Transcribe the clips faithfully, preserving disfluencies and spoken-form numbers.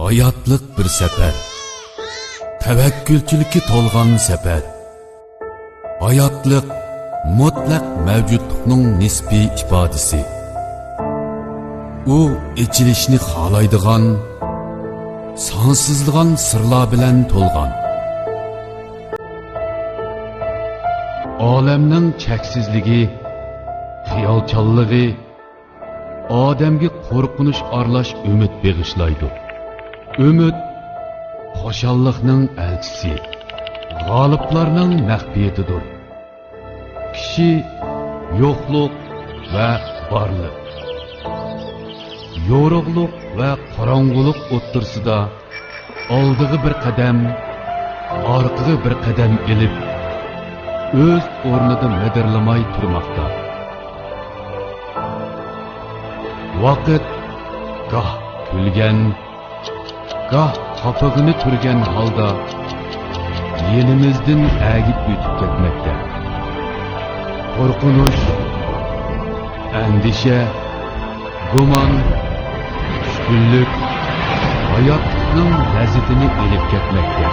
ھاياتلىق بىر سەپەر. تەۋەككۈلچىلىككە تولغان سەپەر. ھاياتلىق مۇتلەق مەۋجۇتلۇقنىڭ نىسپىي ئىپادىسى. ئۇ ئېچىلىشنى خالايدىغان، سانسىزلىغان سىرلار بىلەن تولغان. ئالەمنىڭ چەكسىزلىكى، خىيالچانلىقى، ئادەمگە قورقۇنچ ئارىلاش ئۈمىد بېغىشلايدۇ. ئۈمىد خۇشاللىقنىڭ ئەلچىسى، غالىبلارنىڭ مەخپىيىتىدۇر. كىشى يوقلۇق ۋە بارلىق، يورۇقلۇق ۋە قاراڭغۇلۇق ئوتتۇرىسىدا ئالدىغا بىر قەدەم، ئارقىغا بىر قەدەم ئېلىپ، ئۆز ئورنىدا مىدىرلىماي تۇرماقتا. ۋاقىت گاھ كۈلگەن، گاھ قاپىقىنى تۈرگەن ھالدا يېنىمىزدىن ئەگىپ ئۆتۈپ كەتمەكتە. قورقۇنچ، ئەندىشە، گۇمان، چۈشكۈنلۈك ھاياتلىقنىڭ لەززىتىنى ئېلىپ كەتمەكتە.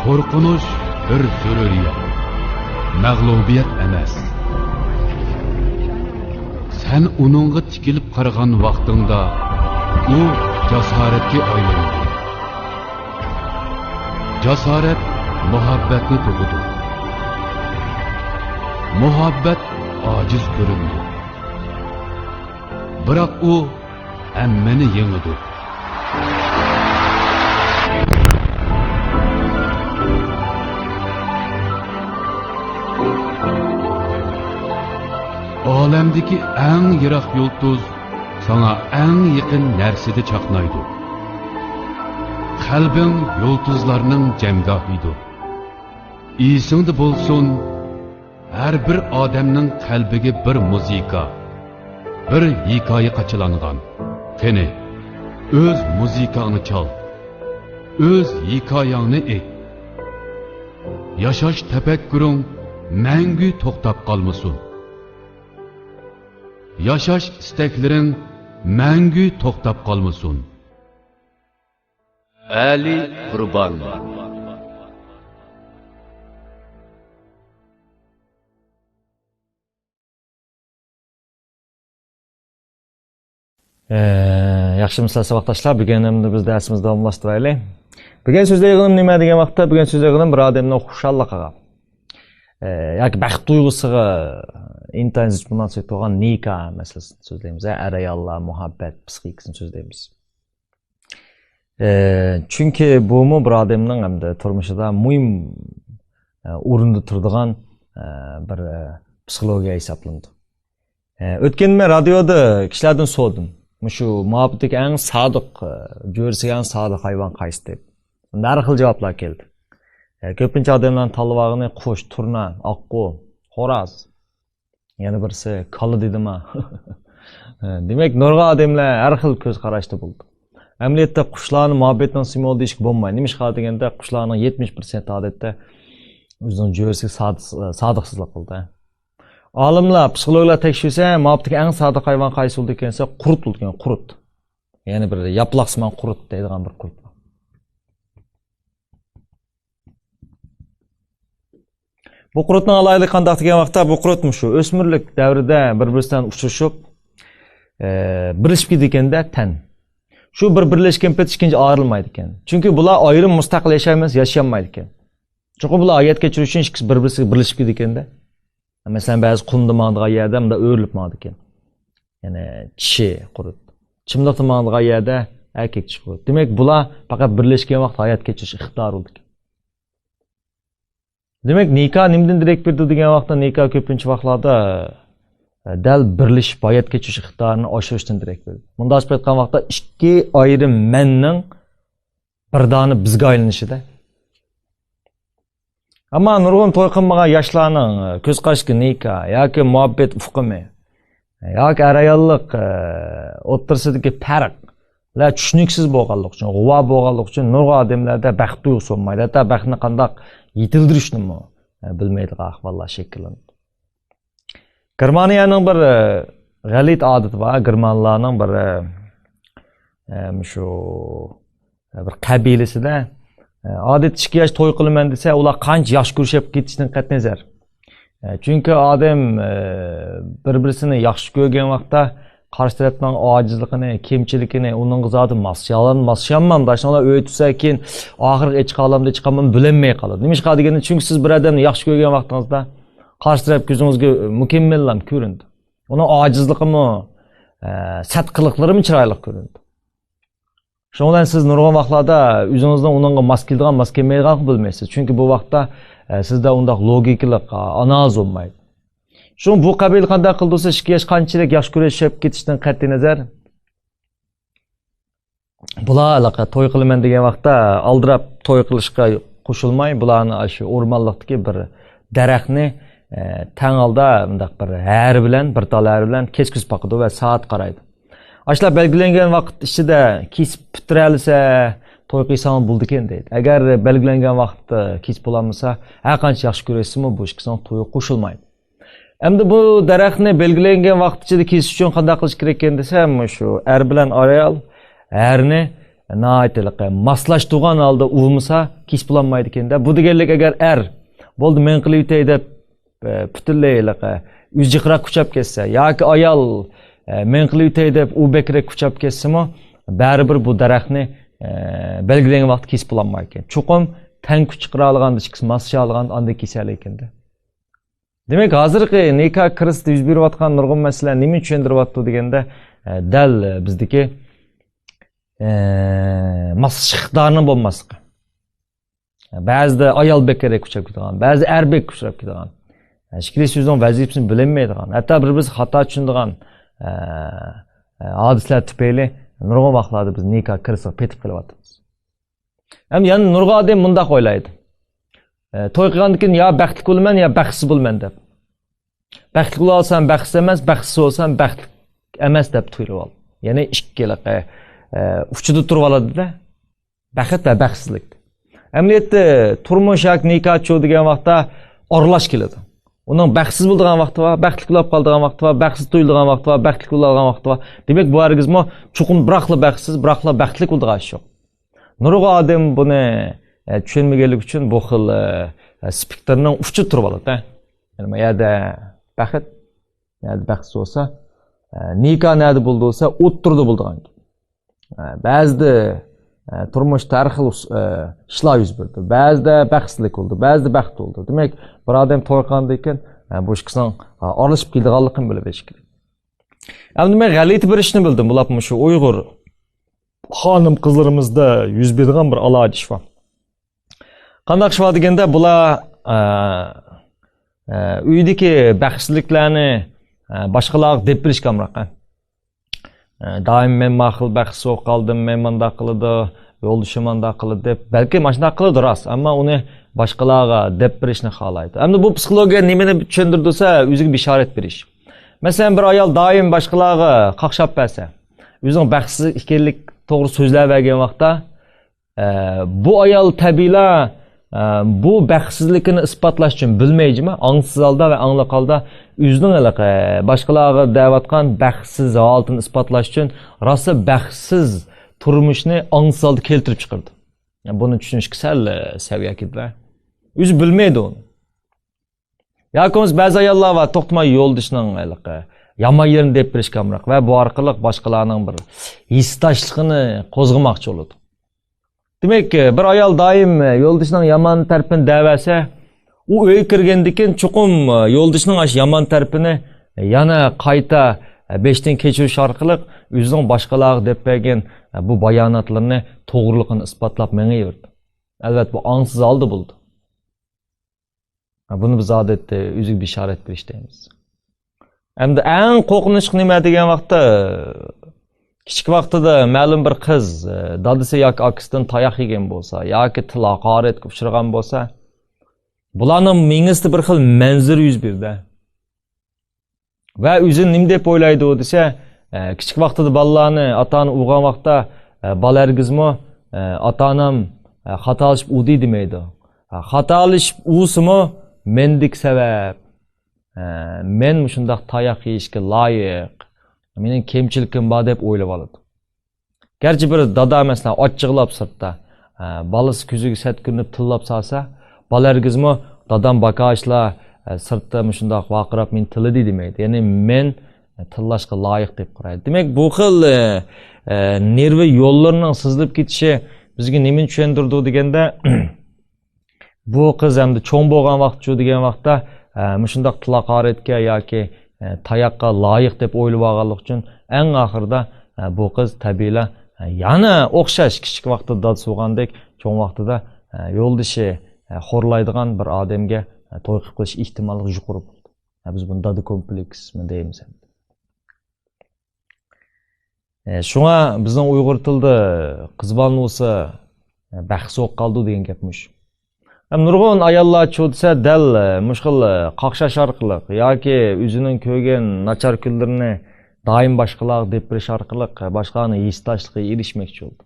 قورقۇنچ بىر زۆرۈرىيەت، مەغلۇبىيەت ئەمەس. سەن ئۇنىڭغا تىكىلىپ قارىغان ۋاقتىڭدا، ئۇ جاسارەتكە ئايلىنىدۇ. جاسارەت مۇھەببەتنى تۇغىدۇ. مۇھەببەت ئاجىز كۆرۈنىدۇ. بىراق ئۇ ھەممىنى يېڭىدۇ. ئالەمدىكى ئەڭ يىراق يۇلتۇز ساڭا ئەڭ يېقىن نەرسىدە چاقنايدۇ. قەلبىڭ يۇلتۇزلارنىڭ جەمگاھىدۇر. ئېسىڭدە بولسۇن، ھەر بىر ئادەمنىڭ قەلبىگە بىر مۇزىكا، بىر ھېكايە قاچىلانغان. قېنى، ئۆز مۇزىكاڭنى چال، ئۆز ھېكايەڭنى ئېيت. ياشاش تەپەككۇرۇڭ مەڭگۈ توختاپ قالمىسۇن. ياشاش ئىستەكلىرىڭ مەڭگۈ توختاپ قالمىسۇن. ئەلى قۇربان. ئە، ياخشىمۇسىلەر ساۋاقداشلار؟ بۈگۈن ئەمدى بىز دەرسىمىزنى داۋاملاشتۇرايلى. بۈگۈن سۆزلەيدىغىنىم نېمە دېگەن ۋاقىتتا، بۈگۈن سۆزلەيدىغىنىم بىر ئادەمنىڭ خۇشاللىقىغا، ئە، ياكى بەخت تۇيغۇسىغا ئىنتايىن زىچ مۇناسىۋەت بولغان نىكاھ مەسىلىسىنى سۆزلەيمىز. ئەر-ئاياللار، مۇھەببەت پسىخىكىسىنى سۆزلەيمىز. ئە، چۈنكى بۇمۇ بىر ئادەمنىڭ ئەمدى تۇرمۇشىدا مۇھىم، ئە، ئورۇندا تۇرىدىغان، ئە، بىر، ئە، پسىخولوگىيە ھېسابلىنىدۇ. ئە، ئۆتكەندە مەن رادىيودا كىشىلەردىن سورىدىم. مۇشۇ مۇھەببىتىگە ئەڭ سادىق، ئە، جۆرىسىگە ئەڭ سادىق ھايۋان قايسى دەپ. ئۇندا ھەر خىل جاۋابلار كەلدى. ئە، كۆپىنچە ئادەملەرنىڭ تاللىۋالغىنى قۇش، تۇرنا، ئاققۇ، خوراز. يەنە بىرسى كالا دېدىما؟ دېمەك، نۇرغۇن ئادەملەر ھەر خىل كۆز قاراشتا بولىدۇ. ئەمەلىيەتتە قۇشلارنى مۇھەببەتنىڭ سىمۋولى دېيىشكە بولمايدۇ. نېمىشقا دېگەندە، قۇشلارنىڭ يەتمىش پىرسەنتى ئادەتتە ئۆزىنىڭ جۆرىسىگە سادىق-، سادىقسىزلىق قىلىدۇ. ئالىملار، پسىخولوگلار تەكشۈرسە، مۇھەببەتتىكى ئەڭ سادىق ھايۋان قايسى بولىدۇ دېگەن، قۇرت بولىدىكەن، قۇرت. يەنە بىر ياپىلاقسىمان قۇرت دەيدىغان بىر قۇرت بار. بۇ قۇرۇتنىڭ ئالاھىدىلىكى قانداق دېگەن ۋاقىتتا، بۇ قۇرۇت مۇشۇ ئۆسمۈرلۈك دەۋرىدە بىر-بىرسى بىلەن ئۇچرىشىپ، ئە، بىرلىشىپ كېتىدىكەندە تەن. شۇ بىر بىرلەشكەن پېتى ئىككىنچى ئايرىلمايدىكەن. چۈنكى بۇلار ئايرىم مۇستەقىل ياشايمىز، ياشىيالمايدىكەن. چوقۇم بۇلار ھايات كەچۈرۈش ئۈچۈن ئىككىسى بىر-بىرسىگە بىرلىشىپ كېتىدىكەندە. مەسىلەن، بەزى قۇمدا ماڭىدىغان يەردە مۇنداق ئۆرۈلۈپ ماڭىدىكەن. يەنى چىشى قۇرۇت. چىملىقتا ماڭىدىغان يەردە ئەركەك چىشى قۇرۇت. دېمەك، بۇلار پەقەت بىرلەشكەن ۋاقىت ھايات كەچۈرۈش ئىقتىدارى بولىدىكەن. دېمەك، نىكاھ نېمىدىن دېرەك بېرىدۇ دېگەن ۋاقىتتا، نىكاھ كۆپىنچە ۋاقىتلاردا، ئە، دەل بىرلىشىپ ھايات كەچۈرۈش ئىقتىدارىنى ئاشۇرۇشتىن دېرەك بېرىدۇ. مۇنداقچە ئېيتقان ۋاقىتتا، ئىككى ئايرىم مەننىڭ بىر دانە بىزگە ئايلىنىشىدە. ئەمما نۇرغۇن توي قىلمىغان ياشلارنىڭ، ئە، كۆز قارىشىدىكى نىكاھ ياكى مۇھەببەت ئۇقۇمى ياكى ئەر-ئاياللىق، ئە، ئوتتۇرىسىدىكى پەرقلەر چۈشىنىكسىز بولغانلىقى ئۈچۈن، غۇۋا بولغانلىقى ئۈچۈن نۇرغۇن ئادەملەردە بەخت تۇيغۇسى بولمايدۇ. ھەتتا بەختنى قانداق يېتىلدۈرۈشنىمۇ، ئە، بىلمەيدىغان ئەھۋاللار شەكىللىنىدۇ. گېرمانىيەنىڭ بىر، ئە، غەلىتە ئادىتى بار گېرمانلارنىڭ بىر، ئە، ئە، مۇشۇ، ئە، بىر قەبىلىسىدە، ئە، ئادەتتە ئىككى ياش توي قىلىمەن دېسە، ئۇلار قانچە ياخشى كۆرۈشۈپ كېتىشىدىن قەتئىينەزەر. ئە، چۈنكى ئادەم، ئە، بىر-بىرسىنى ياخشى كۆرگەن ۋاقىتتا قارشى تەرەپنىڭ ئاجىزلىقىنى، كەمچىلىكىنى، ئۇنىڭغا زادى ماسلىشالام-، ماسلىشالمام، داشنىڭلار ئۆي تۇتسا كېيىن ئاخىرى ئېچىقالامدۇ، ئېچىقالمامدۇ بىلەلمەي قالىدۇ. نېمىشقا دېگەندە، چۈنكى سىز بىر ئادەمنى ياخشى كۆرگەن ۋاقتىڭىزدا قارشى تەرەپ كۆزىڭىزگە مۇكەممەللا كۆرۈنىدۇ. ئۇنىڭ ئاجىزلىقىمۇ، ئە، سەت قىلىقلىرىمۇ چىرايلىق كۆرۈنىدۇ. شۇنىڭ بىلەن سىز نۇرغۇن ۋاقىتلاردا ئۆزىڭىزنىڭ ئۇنىڭغا ماس كېلىدىغان، ماس كەلمەيدىغانلىقىنى بىلمەيسىز. چۈنكى بۇ ۋاقىتتا، ئە، سىزدە ئۇنداق لوگىكىلىق، ئا، ئانالىز بولمايدۇ. شۇڭا بۇ قەبىلە قانداق قىلدى بولسا، ئىككى ياش قانچىلىك ياخشى كۆرۈشۈپ كېتىشتىن قەتئىينەزەر، بۇلار ھېلىقى توي قىلىمەن دېگەن ۋاقىتتا ئالدىراپ توي قىلىشقا قوشۇلماي، بۇلارنى ئاشۇ ئورمانلىقتىكى بىر دەرەخنى، ئە، تەڭ ھالدا مۇنداق بىر ھەر بىلەن، بىر تال ھەر بىلەن كەسكۈز باقىدۇ ۋە سائەت قارايدۇ. ئاشۇلار بەلگىلەنگەن ۋاقىت ئىچىدە كېسىپ پۈتتۈرەلىسە، توي قىلساڭ بولىدىكەن دەيدۇ. ئەگەر بەلگىلەنگەن ۋاقىتتا كېسىپ بولالمىسا، ھەر قانچە ياخشى كۆرۈشسىمۇ، بۇ ئىككىسىنىڭ تويى قوشۇلمايدۇ. ئەمدى بۇ دەرەخنى بەلگىلەنگەن ۋاقىت ئىچىدە كېسىش ئۈچۈن قانداق قىلىش كېرەك ئىكەن دېسە، مۇشۇ ئەر بىلەن ئايال ھەرنى ناھايىتى ھېلىقى ماسلاشتۇرغان ھالدا ئۇرمىسا، كېسىپ بولالمايدىكەن-دە. بۇ دېگەنلىك، ئەگەر ئەر، بولدى، مەن قىلىۋېتەي دەپ، ئە، پۈتۈنلەي ھېلىقى ئۆزى جىقراق كۈچەپ كەتسە ياكى ئايال، ئە، مەن قىلىۋېتەي دەپ ئۇ بەكرەك كۈچەپ كەتسىمۇ، بەرىبىر بۇ دەرەخنى، ئە، بەلگىلەنگەن ۋاقىتتا كېسىپ بولالمايدىكەن. چوقۇم تەڭ كۈچ چىقىرالىغاندا، ئىككىسى ماسلىشالىغاندا ئاندىن كېسەلەيكەن-دە. دېمەك، ھازىرقى نىكاھ كىرىزىسىدە يۈز بېرىۋاتقان نۇرغۇن مەسىلە نېمىنى چۈشەندۈرۈۋاتىدۇ دېگەندە، ئە، دەل، ئە، بىزدىكى، ئە، ماسلىشىش ئىقتىدارىنىڭ بولماسلىقى. بەزىدە ئايال بەكرەك كۈچەپ كېتىدىغان، بەزىدە ئەر بەك كۈچەپ كېتىدىغان. ئە، ئىككىلىسى ئۆزىنىڭ ۋەزىپىسىنى بىلەلمەيدىغان، ھەتتا بىر-بىرسىگە خاتا چۈشىنىدىغان، ئە، ئە، ھادىسىلەر تۈپەيلى نۇرغۇن ۋاقىتلاردا بىز نىكاھ كىرىزىسىغا پېتىپ قېلىۋاتىمىز. ئەمدى يەنە نۇرغۇن ئادەم مۇنداق ئويلايدۇ. ئە، توي قىلغاندىن كېيىن يا بەختلىك بولىمەن، يا بەختسىز بولىمەن دەپ. بەختلىك بولالسام بەختسىز ئەمەس، بەختسىز بولسام بەختلىك ئەمەس دەپ تۇيۇلۇۋال. يەنى ئىككىلىقى، ئە، ئۇچىدا تۇرۇۋالىدۇ-دە. بەخت ۋە بەختسىزلىك. ئەمەلىيەتتە تۇرمۇش ياكى نىكاھچۇ دېگەن ۋاقىتتا ئارىلاش كېلىدۇ. ئۇنىڭ بەختسىز بولىدىغان ۋاقتى بار، بەختلىك بولۇپ قالىدىغان ۋاقتى بار، بەختسىز تۇيۇلىدىغان ۋاقتى بار، بەختلىك بولىدىغان ۋاقتى بار. دېمەك، بۇ ھەرگىزمۇ چوقۇم بىراقلا بەختسىز، بىراقلا بەختلىك بولىدىغان ئىش يوق. نۇرغۇن ئادەم بۇنى، ئە، چۈشەنمىگەنلىكى ئۈچۈن بۇ خىل، ئە، سپېكتىرنىڭ ئۇچىدا تۇرۇۋالىدۇ. يەنى ما يەردە بەخت، نەدە بەختسىز بولسا، ئە، نىكاھ نەدە بولىدۇ دېسە، ئوتتۇرىدا بولىدىغان گەپ. ئە، بەزىدە، ئە، تۇرمۇشتا ھەر خىل ئۇس-، ئە، ئىشلار يۈز بېرىدۇ. بەزىدە بەختسىزلىك بولىدۇ، بەزىدە بەخت بولىدۇ. دېمەك، بىر ئادەم توي قىلغاندىن كېيىن، ئە، بۇ ئىككىسىنىڭ، ئە، ئارىلىشىپ كېلىدىغانلىقىنى بىلىپ ئېلىش كېرەك. ئەمدى مەن غەلىتە بىر ئىشنى بىلدىم. بۇلار مۇشۇ ئۇيغۇر خانىم قىزلىرىمىزدا يۈز بېرىدىغان بىر ئالاھىدە ئىش بار. قانداق ئىش بار دېگەندە، بۇلار، ئە، ئە، ئۆيدىكى بەختسىزلىكلەرنى، ئە، باشقىلارغا دەپ بېرىشكە ئامراق. ئە، دائىم مەن ما خىل بەختسىز بولۇپ قالدىم، مەن مانداق قىلىدۇ، يولدىشىم مانداق قىلىدۇ دەپ، بەلكىم ئاشۇنداق قىلىدۇ راست، ئەمما ئۇنى باشقىلارغا دەپ بېرىشنى خالايدۇ. ئەمدى بۇ پسىخولوگىيە نېمىنى چۈشەندۈرىدۇ دېسە، ئۆزىگە بېشارەت بېرىش. مەسىلەن، بىر ئايال دائىم باشقىلارغا قاقشاپ بەرسە، ئۆزىنىڭ بەختسىز ئىكەنلىك توغرا سۆزلەپ بەرگەن ۋاقىتتا، ئە، بۇ ئايال تەبىئىيلا، ئە، بۇ بەختسىزلىكىنى ئىسپاتلاش ئۈچۈن بىلمەي جىما، ئاڭسىز ھالدا ۋە ئاڭلىق ھالدا ئۆزىنىڭ ھېلىقى باشقىلارغا دەۋاتقان بەختسىز ھالىتىنى ئىسپاتلاش ئۈچۈن راسا بەختسىز تۇرمۇشنى ئاڭسىز ھالدا كەلتۈرۈپ چىقىرىدۇ. بۇنى چۈشىنىشكە سەل، ئە، سەۋىيە كېتىدۇ. ئۆزى بىلمەيدۇ ئۇنى. ياكى بولمىسا بەزى ئاياللار بار، توختىماي يولدىشىنىڭ ھېلىقى يامان يېرىنى دەپ بېرىشكە ئامراق ۋە بۇ ئارقىلىق باشقىلارنىڭ بىر ھېسداشلىقىنى قوزغىماقچى بولىدۇ. دېمەك، بىر ئايال دائىم يولدىشىنىڭ يامان تەرىپىنى دەۋەرسە، ئۇ ئۆيگە كىرگەندىن كېيىن چوقۇم يولدىشىنىڭ ئاشۇ يامان تەرىپىنى يەنە قايتا بېشىدىن كەچۈرۈش ئارقىلىق ئۆزىنىڭ باشقىلارغا دەپ بەرگەن بۇ باياناتلىرىنى توغرىلىقىنى ئىسپاتلاپ مېڭىۋېرىدۇ. ئەلۋەتتە، بۇ ئاڭسىز ھالدا بولىدۇ. بۇنى بىز ئادەتتە ئۆزىگە بېشارەت بېرىش دەيمىز. ئەمدى ئەڭ قورقۇنچلۇق نېمە دېگەن ۋاقىتتا، كىچىك ۋاقتىدا مەلۇم بىر قىز، دادىسى ياكى ئاكىسىدىن تاياق يېگەن بولسا، ياكى تىل ھاقارەتكە ئۇچرىغان بولسا، بۇلارنىڭ مېڭىسىدە بىر خىل مەنزىرە يۈز بېرىدۇ. ۋە ئۆزىنى نېمە دەپ ئويلايدۇ دېسە، ئە، كىچىك ۋاقتىدا بالىلارنى ئاتا-ئانا ئۇرغان ۋاقىتتا، ئە، بالا ھەرگىزمۇ، ئە، «ئاتا-ئانام، ئە، خاتالىشىپ ئۇردى» دېمەيدۇ. ئە، خاتالىشىپ ئۇرسىمۇ، مەندىكى سەۋەب. ئە، مەن مۇشۇنداق تاياق يېيىشكە لايىق. مېنىڭ كەمچىلىكىم بار دەپ ئويلىۋالىدۇ. گەرچە بىر دادا، مەسىلەن، ئاچچىقلاپ سىرتتا، ئە، بالىسى كۆزىگە سەت كۆرۈنۈپ تىللاپ سالسا، بالا ھەرگىزمۇ «دادام باكاشلا، ئە، سىرتتا مۇشۇنداق ۋارقىراپ مېنى تىللىدى» دېمەيدۇ. يەنى مەن، ئە، تىللاشقا لايىق دەپ قارايدۇ. دېمەك، بۇ خىل، ئە، ئە، نېرۋا يوللىرىنىڭ سىزىلىپ كېتىشى بىزگە نېمىنى چۈشەندۈرىدۇ دېگەندە، بۇ قىز ئەمدى چوڭ بولغان ۋاقىتچۇ دېگەن ۋاقىتتا، ئە، مۇشۇنداق تىل ھاقارەتكە ياكى، ئە، تاياققا لايىق دەپ ئويلىۋالغانلىقى ئۈچۈن، ئەڭ ئاخىرىدا، ئە، بۇ قىز تەبىئىيلا، ئە، يەنە ئوخشاش كىچىك ۋاقتىدا دادىسى بولغاندەك، چوڭ ۋاقتىدا، ئە، يولدىشى، ئە، خورلايدىغان بىر ئادەمگە، ئە، توي قىلىپ قېلىش ئېھتىماللىقى يۇقىرى بولىدۇ. ئە، بىز بۇنى دادا كومپلېكسمۇ دەيمىز ئەمدى. ئە، شۇڭا بىزنىڭ ئۇيغۇر تىلىدا «قىز بالىنى ئۇرسا، ئە، بەخت سوغۇپ قالىدۇ» دېگەن گەپ مۇشۇ. ھەم نۇرغۇن ئاياللار چۇ دېسە، دەل، ئە، مۇشۇ خىل، ئە، قاقشاش ئارقىلىق ياكى ئۆزىنىڭ كۆرگەن ناچار كۈنلىرىنى دائىم باشقىلارغا دەپ بېرىش ئارقىلىق، ئە، باشقىلارنىڭ ھېسداشلىقىغا ئېرىشمەكچى بولىدۇ.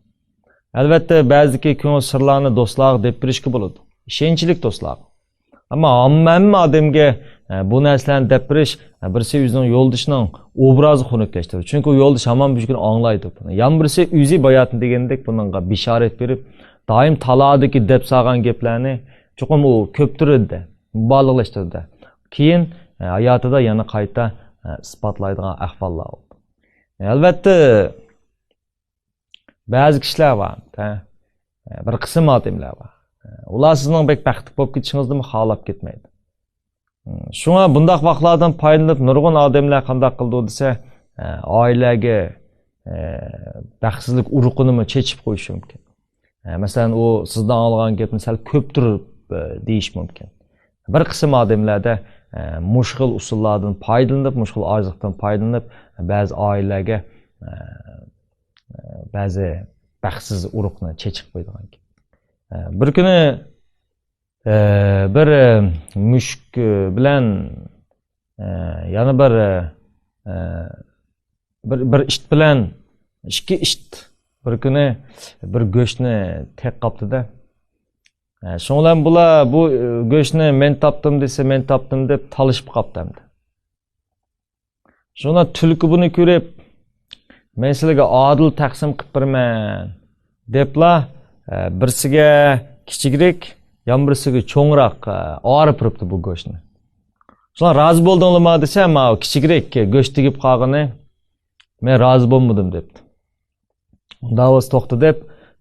ئەلۋەتتە، بەزىدىكى كۆڭۈل سىرلارنى دوستلارغا دەپ بېرىشكە بولىدۇ. ئىشەنچلىك دوستلارغا. ئەمما ھەممە، ھەممە ئادەمگە، ئە، بۇ نەرسىلەرنى دەپ بېرىش، ئە، بىرسى ئۆزىنىڭ يولدىشىنىڭ ئوبرازى خۇنۈكلەشتۈرىدۇ. چۈنكى ئۇ يولدىشى ھامان بىر كۈنى ئاڭلايدۇ بۇنى. يەنە بىرسى ئۆزى باياتىن دېگەندەك بۇنىڭغا بېشارەت بېرىپ، دائىم تالادا دەپ سالغان گەپلەرنى چوقۇم ئۇ كۆپتۈرىدۇ، مۇبالىغىلەشتۈرىدۇ. كېيىن، ئە، ھاياتىدا يەنە قايتا، ئە، ئىسپاتلايدىغان ئەھۋاللار بولىدۇ. ئەلۋەتتە، بەزى كىشىلەر بار، ھە، بىر قىسىم ئادەملەر بار. ئۇلار سىزنىڭ بەك بەختلىك بولۇپ كېتىشىڭىزنىمۇ خالاپ كەتمەيدۇ. شۇڭا بۇنداق ۋاقىتلاردىن پايدىلىنىپ نۇرغۇن ئادەملەر قانداق قىلىدۇ دېسە، ئائىلىلەرگە بەختسىزلىك ئۇرۇقىنىمۇ چېچىپ قويۇشى مۇمكىن. مەسىلەن، ئۇ سىزدىن ئاڭلىغان گەپنى سەل كۆپتۈرۈپ دېيىشى مۇمكىن. بىر قىسىم ئادەملەردە مۇشۇ خىل ئۇسۇللاردىن پايدىلىنىپ، مۇشۇ خىل ئاجىزلىقتىن پايدىلىنىپ، بەزى ئائىلىلەرگە بەزى بەختسىز ئۇرۇقنى چېچىپ قويىدىغان گەپ. بىر كۈنى، بىر، مۈشۈك بىلەن، يەنە بىر، بىر، بىر ئىت بىلەن ئىككى ئىت بىر كۈنى بىر گۆشنى تېقىپ قاپتۇ-دە. شۇنىڭ بىلەن بۇلار بۇ گۆشنى مەن تاپتىم دېسە، مەن تاپتىم دەپ تالىشىپ قاپتۇ ئەمدى. شۇڭا تۈلكە بۇنى كۆرۈپ، «مەن سىلەرگە ئادىل تەقسىم قىلىپ بېرىمەن» دەپلا، ئە، بىرسىگە كىچىكرەك، يەنە بىرسىگە چوڭراق، ئە، ئايرىپ بېرىپتۇ بۇ گۆشنى. شۇڭا «رازى بولدۇڭلارمۇ؟» دېسە، «ماۋۇ كىچىكرەك گۆش تېگىپ قالغىنى، مەن رازى بولمىدىم» دەپتۇ. ئۇندا بولسا توختا دەپ،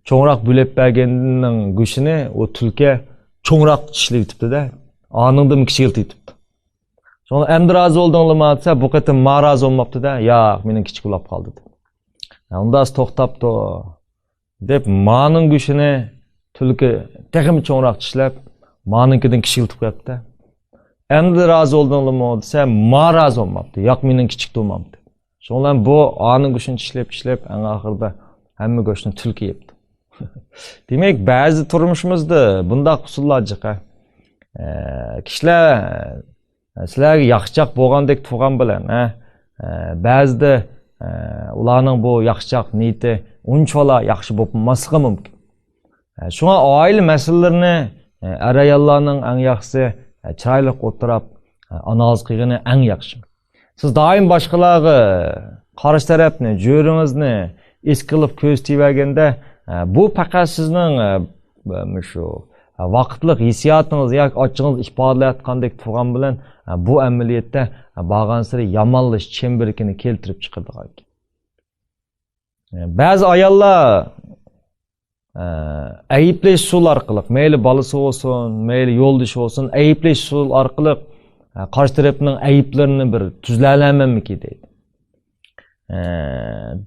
چوڭراق بۆلۈپ بەرگەننىڭ گۆشىنى ئۇ تۈلكە چوڭراق چىشلىۋېتىپتۇ-دە، ئانىڭدىنمۇ كىچىكلىتىۋېتىپتۇ. شۇڭا «ئەمدى رازى بولدۇڭلارمۇ؟» دېسە، بۇ قېتىم ما رازى بولماپتۇ-دە، «ياق، مېنىڭ كىچىك بولاپ قالدى» دەپ. «ئۇندا توختاپتۇ» دەپ، مانىڭ گۆشىنى تۈلكە تېخىمۇ چوڭراق چىشلەپ، مانىڭكىدىن كىچىكلىتىپ قويۇپتۇ. «ئەمدى رازى بولدۇڭلارمۇ؟» دېسە، ما رازى بولماپتۇ، «ياق، مېنىڭ كىچىك تۇرمامدۇ» دەپ. شۇنىڭ بىلەن بۇ ئانىڭ گۆشىنى چىشلەپ، چىشلەپ، ئەڭ ئاخىرىدا ھەممە گۆشنى تۈلكە يەپتۇ. دېمەك، بەزى تۇرمۇشىمىزدا بۇنداق ئۇسۇللار جىق، ھە. ئە، كىشىلەر، ئە، سىلەرگە ياخشىچاق بولغاندەك تۇرغان بىلەن، ھە، ئە، بەزىدە، ئە، ئۇلارنىڭ بۇ ياخشىچاق نىيىتى ئۇنچىۋالا ياخشى بولماسلىقى مۇمكىن. ئە، شۇڭا ئائىلە مەسىلىلىرىنى، ئە، ئەر-ئاياللارنىڭ ئەڭ ياخشىسى، ئە، چىرايلىق ئولتۇراپ، ئە، ئانالىز قىلغىنى ئەڭ ياخشى. سىز دائىم باشقىلارغا قارشى تەرەپنى، جۆرىڭىزنى ئېسىل قىلىپ كۆرسىتىۋەرگەندە، ئە، بۇ پەقەت سىزنىڭ، ئە، مۇشۇ، ئە، ۋاقىتلىق ھېسسىياتىڭىز ياكى ئاچچىقىڭىزنى ئىپادىلەۋاتقاندەك تۇرغان بىلەن، ئە، بۇ ئەمەلىيەتتە، ئە، بارغانسېرى يامانلىشىش چەمبىرىكىنى كەلتۈرۈپ چىقىرىدىغان گەپ. ئە، بەزى ئاياللار ئە، ئەيىبلەش ئۇسۇلى ئارقىلىق، مەيلى بالىسى بولسۇن، مەيلى يولدىشى بولسۇن، ئەيىبلەش ئۇسۇلى ئارقىلىق، ئە، قارشى تەرەپنىڭ ئەيىبلىرىنى بىر تۈزلەلەمەممىكى دەيدۇ. ئە،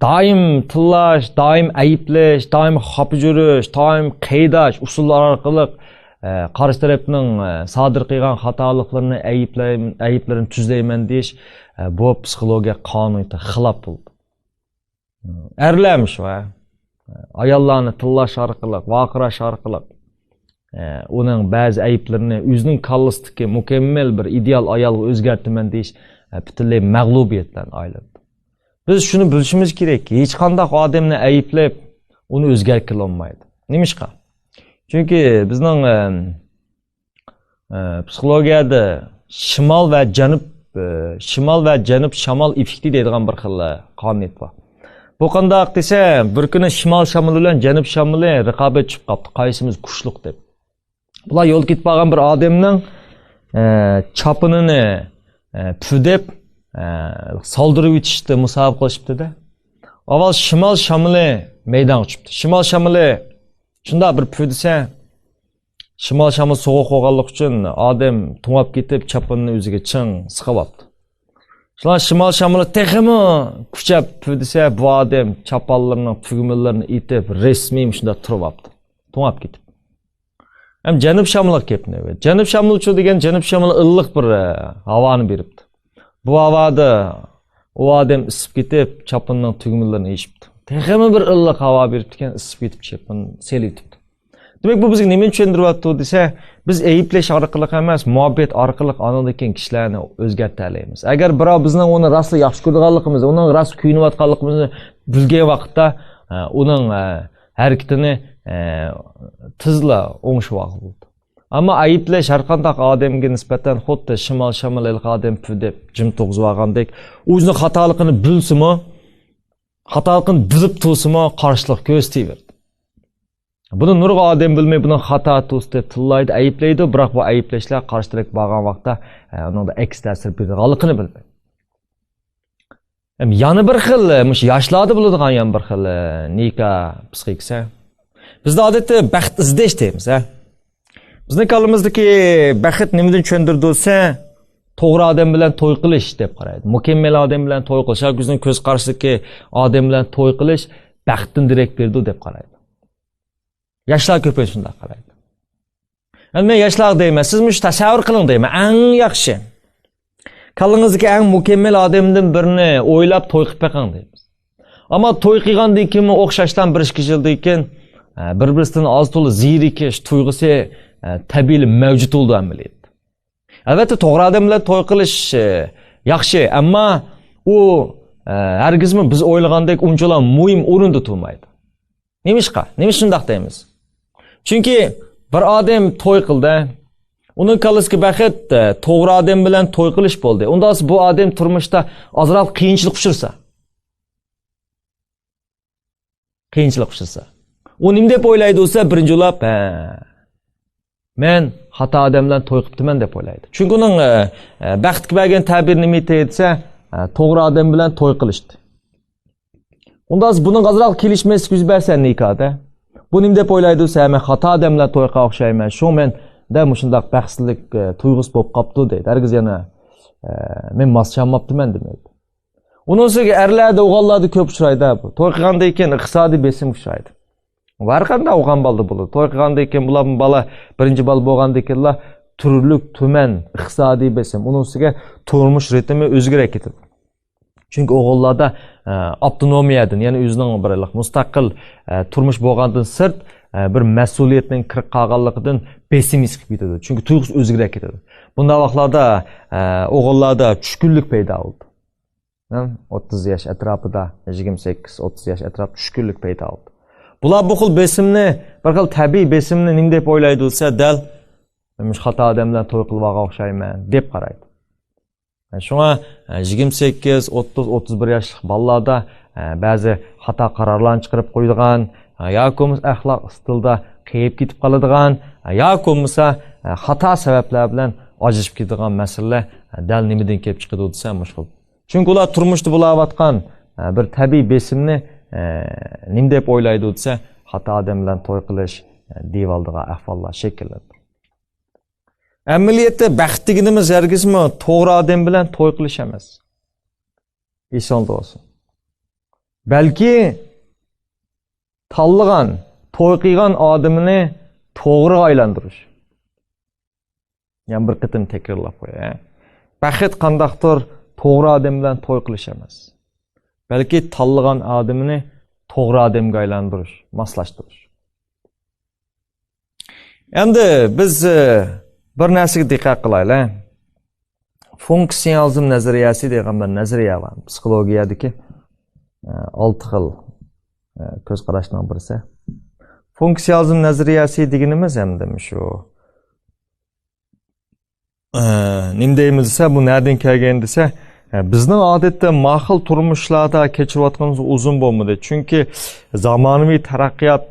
دائىم تىللاش، دائىم ئەيىبلەش، دائىم خاپا يۈرۈش، دائىم قەيداش ئۇسۇللار ئارقىلىق، ئە، قارشى تەرەپنىڭ، ئە، سادىر قىلغان خاتالىقلىرىنى ئەيىبلەي-، ئەيىبلىرىنى تۈزلەيمەن دېيىش، ئە، بۇ پسىخولوگىيە قانۇنىيىتىگە خىلاپ بولىدۇ. ئەرلەرمۇ شۇ، ھە. ئاياللارنى تىللاش ئارقىلىق، ۋارقىراش ئارقىلىق، ئە، ئۇنىڭ بەزى ئەيىبلىرىنى ئۆزىنىڭ كاللىسىدىكى مۇكەممەل بىر ئىدېئال ئايالغا ئۆزگەرتىمەن دېيىش، ئە، پۈتۈنلەي مەغلۇبىيەت بىلەن ئايلىنىدۇ. بىز شۇنى بىلىشىمىز كېرەك، ھېچقانداق ئادەمنى ئەيىبلەپ، ئۇنى ئۆزگەرتكىلى بولمايدۇ. نېمىشقا؟ چۈنكى بىزنىڭ، ئە، ئە، پسىخولوگىيەدە شىمال ۋە جەنۇب ئە، شىمال ۋە جەنۇب شامال ئېففېكتى دەيدىغان بىر خىل، ئە، قانۇنىيەت بار. بۇ قانداق دېسە، بىر كۈنى شىمال شامىلى بىلەن جەنۇب شامىلى رىقابەت چۈشۈپ قاپتۇ، قايسىمىز كۈچلۈك دەپ. بۇلار يولدا كېتىپ بارغان بىر ئادەمنىڭ، ئە، چاپىنىنى، ئە، پۈدەپ، ئە، سالدۇرۇۋېتىشتە مۇسابىقە قىلىشىپتۇ-دە. ئاۋۋال شىمال شامىلى مەيدانغا چۈشۈپتۇ. شىمال شامىلى شۇنداق بىر پۈدىسە، شىمال شامىلى سوغۇق بولغانلىقى ئۈچۈن ئادەم توڭاپ كېتىپ، چاپىنىنى ئۆزىگە چىڭ سىقىۋاپتۇ. شۇڭا شىمال شامىلى تېخىمۇ كۈچەپ پۈدىسە، بۇ ئادەم چاپانلىرىنىڭ تۈگمىلىرىنى ئېتىپ، رەسمىي شۇنداق تۇرۇۋاپتۇ. توڭاپ كېتىپ. ھەم جەنۇب شامىلىغا كەپنى. جەنۇب شامىلىچۇ دېگەن، جەنۇب شامىلى ئىللىق بىر، ئە، ھاۋانى بېرىپتۇ. بۇ ھاۋادا ئۇ ئادەم ئىسسىپ كېتىپ، چاپىنىنىڭ تۈگمىلىرىنى يېشىپتۇ. تېخىمۇ بىر ئىللىق ھاۋا بېرىپتىكەن، ئىسسىپ كېتىپ چاپىنىنى سېلىۋېتىپتۇ. دېمەك، بۇ بىزگە نېمىنى چۈشەندۈرۈۋاتىدۇ دېسە، بىز ئەيىبلەش ئارقىلىق ئەمەس، مۇھەببەت ئارقىلىق ئانىڭدىن كېيىن كىشىلەرنى ئۆزگەرتەلەيمىز. ئەگەر بىراۋ بىزنىڭ ئۇنى راسلا ياخشى كۆرىدىغانلىقىمىزنى، ئۇنىڭ راست كۆيۈنۈۋاتقانلىقىمىزنى بىلگەن ۋاقىتتا، ئە، ئۇنىڭ، ئە، ھەرىكىتىنى، ئە، تېزلا ئوڭشىۋالغىلى بولىدۇ. ئەمما ئەيىبلەش ھەرقانداق ئادەمگە نىسبەتەن خۇددى شىمال شامىلى ھېلىقى ئادەم پۈدەپ جىم تۇرغۇزۇۋالغاندەك، ئۆزىنىڭ خاتالىقىنى بىلسىمۇ، خاتالىقىنى بىلىپ تۇرسىمۇ، قارشىلىق كۆرسىتىۋېرىدۇ. بۇنى نۇرغۇن ئادەم بىلمەي، بۇنىڭ خاتا تۇرسا دەپ تىللايدۇ، ئەيىبلەيدۇ، بىراق بۇ ئەيىبلەشلەر قارشى تەرەپكە بارغان ۋاقىتتا، ئە، ئۇنىڭدا ئەكس تەسىر بېرىدىغانلىقىنى بىلمەيدۇ. ھەم يەنە بىر خىل، مۇشۇ ياشلاردا بولىدىغان يەنە بىر خىل، ئە، نىكا پسىخىكىسى. بىزدە ئادەتتە بەخت ئىزدەش دەيمىز، ھە. بىزنىڭ كاللىمىزدىكى بەخت نېمىدىن چۈشەندۈرىدۇ دېسە، توغرا ئادەم بىلەن توي قىلىش دەپ قارايدۇ. مۇكەممەل ئادەم بىلەن توي قىلىش، ياكى ئۆزىنىڭ كۆز قارىشىدىكى ئادەم بىلەن توي قىلىش بەختتىن دېرەك بېرىدۇ دەپ قارايدۇ. ياشلار كۆپىنچە شۇنداق قارايدۇ. ئەمدى مەن ياشلارغا دەيمەن، سىز مۇشۇ تەسەۋۋۇر قىلىڭ دەيمەن، ئەڭ ياخشى. كاللىڭىزدىكى ئەڭ مۇكەممەل ئادەمدىن بىرنى ئويلاپ توي قىلىپ بېقىڭ دەيمىز. ئەمما توي قىلغاندىن كېيىنمۇ ئوخشاشلا بىر ئىككى يىلدىن كېيىن، ئە، بىر-بىرسىدىن ئاز-تولا زېرىكىش تۇيغۇسى، ئە، تەبىئىيلا مەۋجۇت بولىدۇ ئەمەلىيەتتە. ئەلۋەتتە، توغرا ئادەم بىلەن توي قىلىش، ئە، ياخشى، ئەمما ئۇ، ئە، ھەرگىزمۇ بىز ئويلىغاندەك ئۇنچىلا مۇھىم ئورۇندا تۇرمايدۇ. نېمىشقا؟ نېمىشقا شۇنداق دەيمىز؟ چۈنكى بىر ئادەم توي قىلدى. ئۇنىڭ كاللىسىدىكى بەخت، ئە، توغرا ئادەم بىلەن توي قىلىش بولدى. ئۇنداق بولسا بۇ ئادەم تۇرمۇشتا ئازراق قىيىنچىلىق ئۇچرىسا. قىيىنچىلىق ئۇچرىسا. ئۇ نېمە دەپ ئويلايدۇ دېسە، بىرىنچى بولۇپ، ھە، مەن خاتا ئادەم بىلەن توي قىپتىمەن دەپ ئويلايدۇ. چۈنكى ئۇنىڭ، ئە، ئە، بەختكە بەرگەن تەبىرى نېمە ئىدى دېسە، ئە، توغرا ئادەم بىلەن توي قىلىشتى. ئۇنداق بولسا بۇنىڭغا ئازراق كېلىشمەسلىك يۈز بەرسە نىكاھدا. بۇ نېمە دەپ ئويلايدۇ دېسە، مەن خاتا ئادەم بىلەن توي قىلغان ئوخشايمەن. شۇڭا مەندە مۇشۇنداق بەختسىزلىك، ئە، تۇيغۇسى بولۇپ قاپتۇ دەيدۇ. ھەرگىز يەنە، ئە، مەن ماسلىشالماپتىمەن دېمەيدۇ. ئۇنىڭ ئۈستىگە ئەرلەردە، ئوغۇللاردا كۆپ ئۇچرايدۇ بۇ. توي قىلغاندىن كېيىن ئىقتىسادىي بېسىم ئۇچرايدۇ. ھەر قانداق ئوغۇل بالىدا بولىدۇ. توي قىلغاندىن كېيىن بۇلار بالا، بىرىنچى بالا بولغاندىن كېيىنلا تۈرلۈك تۈمەن ئىقتىسادىي بېسىم. ئۇنىڭ ئۈستىگە تۇرمۇش رىتىمى ئۆزگىرىپ كېتىدۇ. چۈنكى ئوغۇللاردا، ئە، ئاپتونومىيەدىن، يەنى ئۆزىنىڭ بىر مۇستەقىل، ئە، تۇرمۇش بولغاندىن سىرت، ئە، بىر مەسئۇلىيەتنىڭ كىرىپ قالغانلىقىدىن بېسىم ھېس قىلىپ كېتىدۇ. چۈنكى تۇيغۇسى ئۆزگىرىپ كېتىدۇ. بۇنداق ۋاقىتلاردا، ئە، ئوغۇللاردا چۈشكۈنلۈك پەيدا بولىدۇ. ھە؟ ئوتتۇز ياش ئەتراپىدا، يىگىرمە سەككىز، ئوتتۇز ياش ئەتراپىدا چۈشكۈنلۈك پەيدا بولىدۇ. بۇلار بۇ خىل بېسىمنى، بىر خىل تەبىئىي بېسىمنى نېمە دەپ ئويلايدۇ دېسە، دەل مۇشۇ خاتا ئادەم بىلەن توي قىلىپ ئالغان ئوخشايمەن دەپ قارايدۇ. شۇڭا، ئە، يىگىرمە سەككىز، ئوتتۇز، ئوتتۇز بىر ياشلىق بالىلاردا، ئە، بەزى خاتا قارارلارنى چىقىرىپ قويىدىغان، ئە، ياكى بولمىسا ئەخلاق ئىستىلدا قېيىپ كېتىپ قالىدىغان، ئە، ياكى بولمىسا، ئە، خاتا سەۋەبلەر بىلەن ئاجرىشىپ كېتىدىغان مەسىلىلەر، ئە، دەل نېمىدىن كېلىپ چىقىدۇ دېسە، مۇشۇ خىل. چۈنكى ئۇلار تۇرمۇشتا بولاۋاتقان، ئە، بىر تەبىئىي بېسىمنى، ئە، نېمە دەپ ئويلايدۇ دېسە، خاتا ئادەم بىلەن توي قىلىش، ئە، دېيىۋالىدىغان ئەھۋاللار شەكىللىنىدۇ. ئەمەلىيەتتە بەخت دېگىنىمىز ھەرگىزمۇ توغرا ئادەم بىلەن توي قىلىش ئەمەس. ئېسىڭدە بولسۇن. بەلكى تاللىغان، توي قىلغان ئادىمىنى توغرىغا ئايلاندۇرۇش. يەنە بىر قېتىم تەكرارلاپ قوياي. بەخت قانداقتۇر توغرا ئادەم بىلەن توي قىلىش ئەمەس. بەلكى تاللىغان ئادىمىنى توغرا ئادەمگە ئايلاندۇرۇش، ماسلاشتۇرۇش. ئەمدى بىز، ئە، بىر نەرسىگە دىققەت قىلايلى. فۇنكسىيالىزم نەزەرىيەسى دېگەن بىر نەزەرىيە بار. پسىخولوگىيەدىكى، ئە، ئالتە خىل، ئە، كۆز قاراشنىڭ بىرسى. فۇنكسىيالىزم نەزەرىيەسى دېگىنىمىز ئەمدى شۇ ئە، نېمە دەيمىز دېسە، بۇ نەدىن كەلگەن دېسە، ئە، بىزنىڭ ئادەتتە ماقۇل تۇرمۇشلاردا كەچۈرۈۋاتقىنىمىز ئۇزۇن بولمىدى. چۈنكى زامانىۋى تەرەققىيات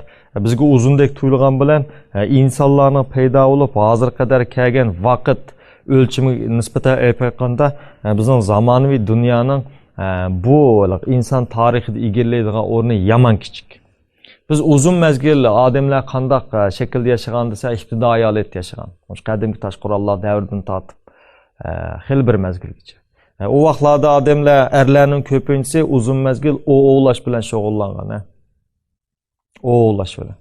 بىزگە ئۇزۇندەك تۇيۇلغان بىلەن، ئە، ئىنسانلارنىڭ پەيدا بولۇپ، ھازىرغا قەدەر كەلگەن ۋاقىت ئۆلچىمىگە نىسبەتەن ئېلىپ ئېيتقاندا، ئە، بىزنىڭ زامانىۋى دۇنيانىڭ، ئە، بۇ ئىنسان تارىخىدا ئىگىلەيدىغان ئورنى يامان كىچىك. بىز ئۇزۇن مەزگىل ئادەملەر قانداق، ئە، شەكىلدە ياشىغان دېسە، ئىپتىدائىي ھالەتتە ياشىغان. مۇشۇ قەدىمكى تاشقورغانلار دەۋرىدىن تارتىپ، ئە، خېلى بىر مەزگىلگىچە. ئە، ئۇ ۋاقىتلاردا ئادەملەر، ئەرلەرنىڭ كۆپىنچىسى ئۇزۇن مەزگىل ئوۋ ئوۋلاش بىلەن شۇغۇللانغان، ھە. ئوۋ ئوۋلاش بىلەن.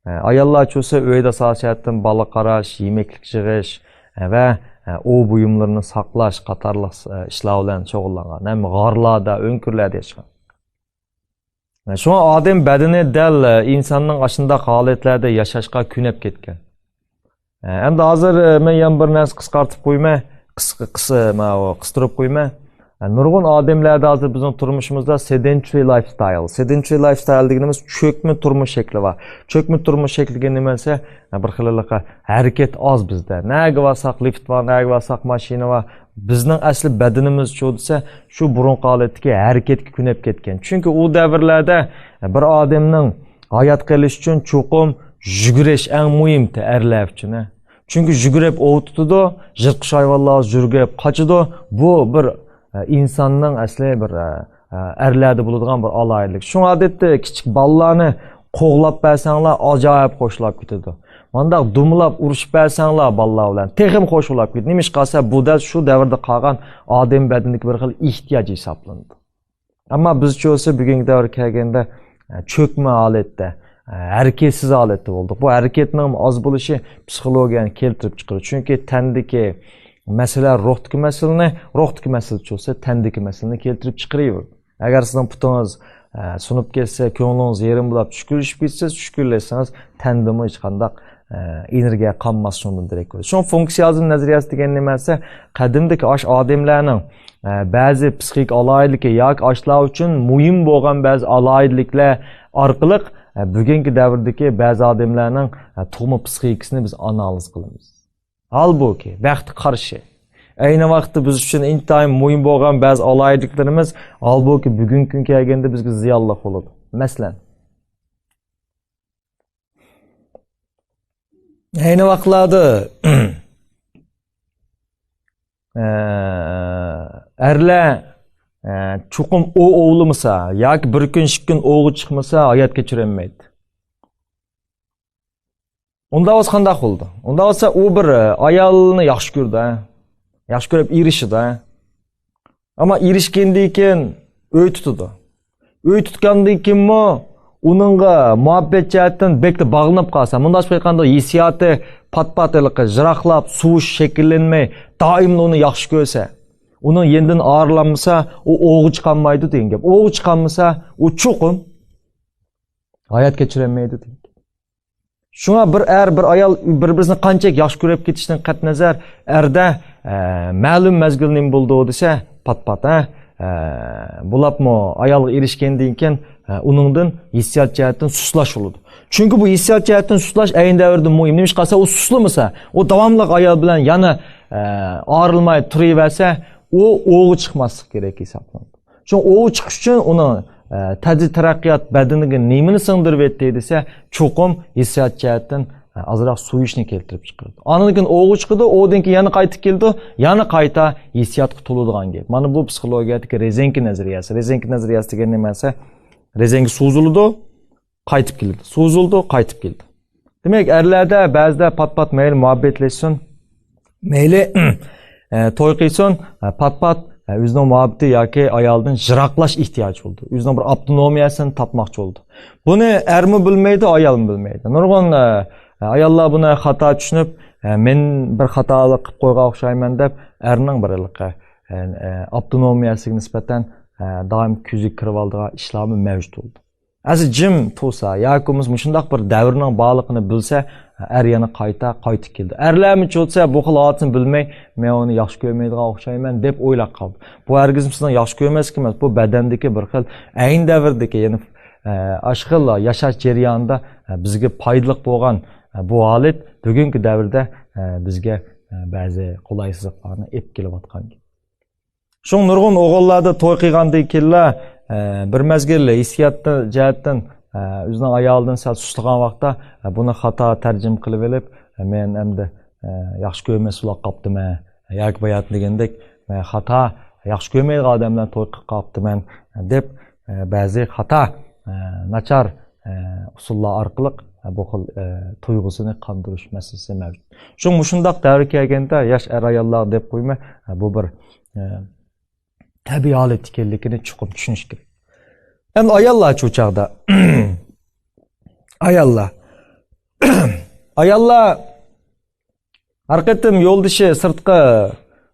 ئە، ئاياللار چۇسا ئۆيدە ئاساسىي جەھەتتىن بالا قاراش، يېمەكلىك يىغىش، ئە، ۋە، ئە، ئوۋ بۇيۇملىرىنى ساقلاش قاتارلىق، ئە، ئىشلار بىلەن شۇغۇللانغان. ھەم غارلاردا، ئۆڭكۈرلەردە ياشىغان. شۇڭا ئادەم بەدىنى دەل ئىنساننىڭ ئاشۇنداق ھالەتلەردە ياشاشقا كۆنۈپ كەتكەن. ئەمدى ھازىر مەن يەنە بىر نەرسە قىسقارتىپ قويىمەن، قىس-، قىس-، ماۋۇ، قىستۇرۇپ قويىمەن. نۇرغۇن ئادەملەردە ھازىر بىزنىڭ تۇرمۇشىمىزدا sedentary lifestyle، sedentary lifestyle دېگىنىمىز چۆكمە تۇرمۇش شەكلى بار. چۆكمە تۇرمۇش شەكلى دېگەن نېمە دېسە، بىر خىللىقى ھەرىكەت ئاز بىزدە. نەگە بارساق لىفت بار، نەگە بارساق ماشىنا بار. بىزنىڭ ئەسلى بەدىنىمىز شۇ دېسە، شۇ بۇرۇنقى ھالەتتىكى ھەرىكەتكە كۆنۈپ كەتكەن. چۈنكى ئۇ دەۋرلەردە بىر ئادەمنىڭ ھايات قېلىش ئۈچۈن چوقۇم يۈگۈرۈش ئەڭ مۇھىم ئەرلەر ئۈچۈن، ھە. چۈنكى يۈگۈرۈپ ئوۋ تۇتىدۇ، يىرتقۇچ ھايۋانلار يۈگۈرۈپ قاچىدۇ. بۇ بىر، ئە، ئىنساننىڭ ئەسلى بىر، ئە، ئە، ئەرلەردە بولىدىغان بىر ئالاھىدىلىك. شۇڭا ئادەتتە كىچىك بالىلارنى قوغلاپ بەرسەڭلار، ئاجايىپ خوشلاپ كېتىدۇ. مانداق دۇملاپ ئۇرۇشۇپ بەرسەڭلار بالىلار بىلەن، تېخىمۇ خوش بولاپ كېتىدۇ. نېمىشقا دېسە، بۇ دەل شۇ دەۋردە قالغان ئادەم بەدىنىدىكى بىر خىل ئېھتىياج ھېسابلىنىدۇ. ئەمما بىزچە بولسا بۈگۈنكى دەۋرگە كەلگەندە، ئە، چۆكمە ھالەتتە، ئە، ھەرىكەتسىز ھالەتتە بولدۇق. بۇ ھەرىكەتنىڭ ئاز بولۇشى پسىخولوگىيەنى كەلتۈرۈپ چىقىرىدۇ. چۈنكى تەندىكى مەسىلە روھتىكى مەسىلىنى، روھتىكى مەسىلە بولسا تەندىكى مەسىلىنى كەلتۈرۈپ چىقىرىۋېرىدۇ. ئەگەر سىزنىڭ پۇتىڭىز، ئە، سۇنۇپ كەتسە، كۆڭلىڭىز يېرىم بولاپ چۈشكۈنلىشىپ كەتسە، چۈشكۈنلەشسىڭىز تەندىمۇ ھېچقانداق، ئە، ئېنېرگىيە قالماس، شۇنىڭدىن دېرەك بولىدۇ. شۇڭا فۇنكسىيازم نەزەرىيەسى دېگەن نېمە دېسە، قەدىمدىكى ئاش ئادەملەرنىڭ، ئە، بەزى پسىخىك ئالاھىدىلىكى ياكى ئاشلار ئۈچۈن مۇھىم بولغان بەزى ئالاھىدىلىكلەر ئارقىلىق، ئە، بۈگۈنكى دەۋردىكى بەزى ئادەملەرنىڭ، ئە، تۇغما پسىخىكىسىنى بىز ئانالىز قىلىمىز. ھالبۇكى، بەختكە قارشى، ئەينى ۋاقىتتا بىز ئۈچۈن ئىنتايىن مۇھىم بولغان بەزى ئالاھىدىلىكلىرىمىز، ھالبۇكى، بۈگۈنكى كۈنگە كەلگەندە بىزگە زىيانلىق بولىدۇ. مەسىلەن، ئەينى ۋاقىتلاردا، ئە، ئەرلەر، ئە، چوقۇم ئوۋ ئوۋلىمىسا ياكى بىر كۈن، ئىككى كۈن ئوۋغا چىقمىسا، ھايات كەچۈرەلمەيدۇ. ئۇنداق بولسا قانداق بولىدۇ؟ ئۇنداق بولسا ئۇ بىر، ئە، ئايالنى ياخشى كۆرىدۇ، ھە؟ ياخشى كۆرۈپ ئېرىشىدۇ، ھە؟ ئەمما ئېرىشكەندىن كېيىن ئۆي تۇتىدۇ. ئۆي تۇتقاندىن كېيىنمۇ ئۇنىڭغا مۇھەببەت جەھەتتىن بەكلا باغلىنىپ قالسا، مۇنداق قىلغاندا ھېسسىياتى پات-پات ھېلىقى جىراقلاپ، سۇۋۇشۇش شەكىللەنمەي، دائىملا ئۇنى ياخشى كۆرسە، ئۇنىڭ يېنىدىن ئايرىلالمىسا، ئۇ ئوۋغا چىقالمايدۇ دېگەن گەپ. ئوۋغا چىقالمىسا، ئۇ چوقۇم ھايات كەچۈرەلمەيدۇ دېگەن گەپ. شۇڭا بىر ئەر، بىر ئايال بىر-بىرىنى قانچىلىك ياخشى كۆرۈپ كېتىشتىن قەتئىينەزەر، ئەردە، ئە، مەلۇم مەزگىل نېمە بولىدۇ دېسە، پات-پات، ھە، ئە، بولۇپمۇ ئايالغا ئېرىشكەندىن كېيىن، ئە، ئۇنىڭدىن ھېسسىيات جەھەتتىن سۇسلاش بولىدۇ. چۈنكى بۇ ھېسسىيات جەھەتتىن سۇسلاش ئەينى دەۋردە مۇھىم. نېمىشقا دېسە، ئۇ سۇسلىمىسا، ئۇ داۋاملىق ئايال بىلەن يەنە، ئە، ئايرىلماي تۇرۇۋەرسە، ئۇ ئوۋغا چىقماسلىق كېرەك ھېسابلىنىدۇ. شۇڭا ئوۋغا چىقىش ئۈچۈن ئۇنىڭ، ئە، تەدرىجىي تەرەققىيات بەدىنىگە نېمىنى سىڭدۈرۈۋەتتى دېسە، چوقۇم ھېسسىيات جەھەتتىن، ئە، ئازراق سۇيۇشنى كەلتۈرۈپ چىقىرىدۇ. ئاندىن كېيىن ئوۋغا چىقىدۇ، ئوۋدىن كېيىن يەنە قايتىپ كېلىدۇ، يەنە قايتا ھېسسىياتقا تولىدىغان گەپ. مانا بۇ پسىخولوگىيەدىكى رېزىنكا نەزەرىيەسى. رېزىنكا نەزەرىيەسى دېگەن نېمە دېسە، رېزىنكا سوزۇلىدۇ، قايتىپ كېلىدۇ، سوزۇلىدۇ، قايتىپ كېلىدۇ. دېمەك، ئەرلەردە بەزىدە پات-پات مەيلى مۇھەببەتلەشسۇن، مەيلى، ئە، توي قىلسۇن، ئە، پات-پات، ئە، ئۆزىنىڭ مۇھەببىتى ياكى ئايالىدىن يىراقلاش ئېھتىياجى بولىدۇ. ئۆزىنىڭ بىر ئاپتونومىيەسىنى تاپماقچى بولىدۇ. بۇنى ئەرمۇ بىلمەيدۇ، ئايالمۇ بىلمەيدۇ. نۇرغۇن، ئە، ئاياللار بۇنى خاتا چۈشىنىپ، ئە، مەن بىر خاتالىق قىلىپ قويغان ئوخشايمەن دەپ، ئەرنىڭ بىر ھېلىقى، ئە، ئە، ئاپتونومىيەسىگە نىسبەتەن، ئە، دائىم كۆزىگە كىرىۋالىدىغان ئىشلارمۇ مەۋجۇت بولىدۇ. ئەسلى جىم تۇرسا ياكى بولمىسا مۇشۇنداق بىر دەۋرنىڭ بارلىقىنى بىلسە، ئەر يەنە قايتا قايتىپ كېلىدۇ. ئەرلەرمۇ چوتسا بۇ خىل ھالىتىنى بىلمەي، مەن ئۇنى ياخشى كۆرمەيدىغان ئوخشايمەن دەپ ئويلاپ قالىدۇ. بۇ ھەرگىز سىزنىڭ ياخشى كۆرمەسلىك ئەمەس، بۇ بەدەندىكى بىر خىل ئەينى دەۋردىكى، يەنى، ئە، ئاشۇ خىل ياشاش جەريانىدا، ئە، بىزگە پايدىلىق بولغان، ئە، بۇ ھالەت بۈگۈنكى دەۋردە، ئە، بىزگە، بەزى قولايسىزلىقلارنى ئېلىپ كېلىۋاتقان گەپ. شۇڭا نۇرغۇن ئوغۇللاردا توي قىلغاندىن كېيىنلا، ئە، بىر مەزگىل ھېسسىيات جەھەتتىن، ئە، ئۆزىنىڭ ئايالىدىن سەل سۇسلىغان ۋاقىتتا، ئە، بۇنى خاتا تەرجىمە قىلىۋېلىپ، ئە، مەن ئەمدى، ئە، ياخشى كۆرمەس بولاپ قاپتىمەن ياكى باياتىن دېگەندەك، ئە، خاتا، ياخشى كۆرمەيدىغان ئادەم بىلەن توي قىلىپ قاپتىمەن دەپ، ئە، بەزى خاتا، ئە، ناچار، ئە، ئۇسۇللار ئارقىلىق، ئە، بۇ خىل، ئە، تۇيغۇسىنى قاندۇرۇش مەسىلىسى مەۋجۇت. شۇڭا مۇشۇنداق دەۋر كەلگەندە ياش ئەر-ئاياللار دەپ قويماي، ئە، بۇ بىر، ئە، تەبىئىي ھالەت ئىكەنلىكىنى چوقۇم چۈشىنىش كېرەك. ئەمدى ئاياللار شۇ چاغدا. ئاياللار. ئاياللار ھەر قېتىم يولدىشى سىرتقا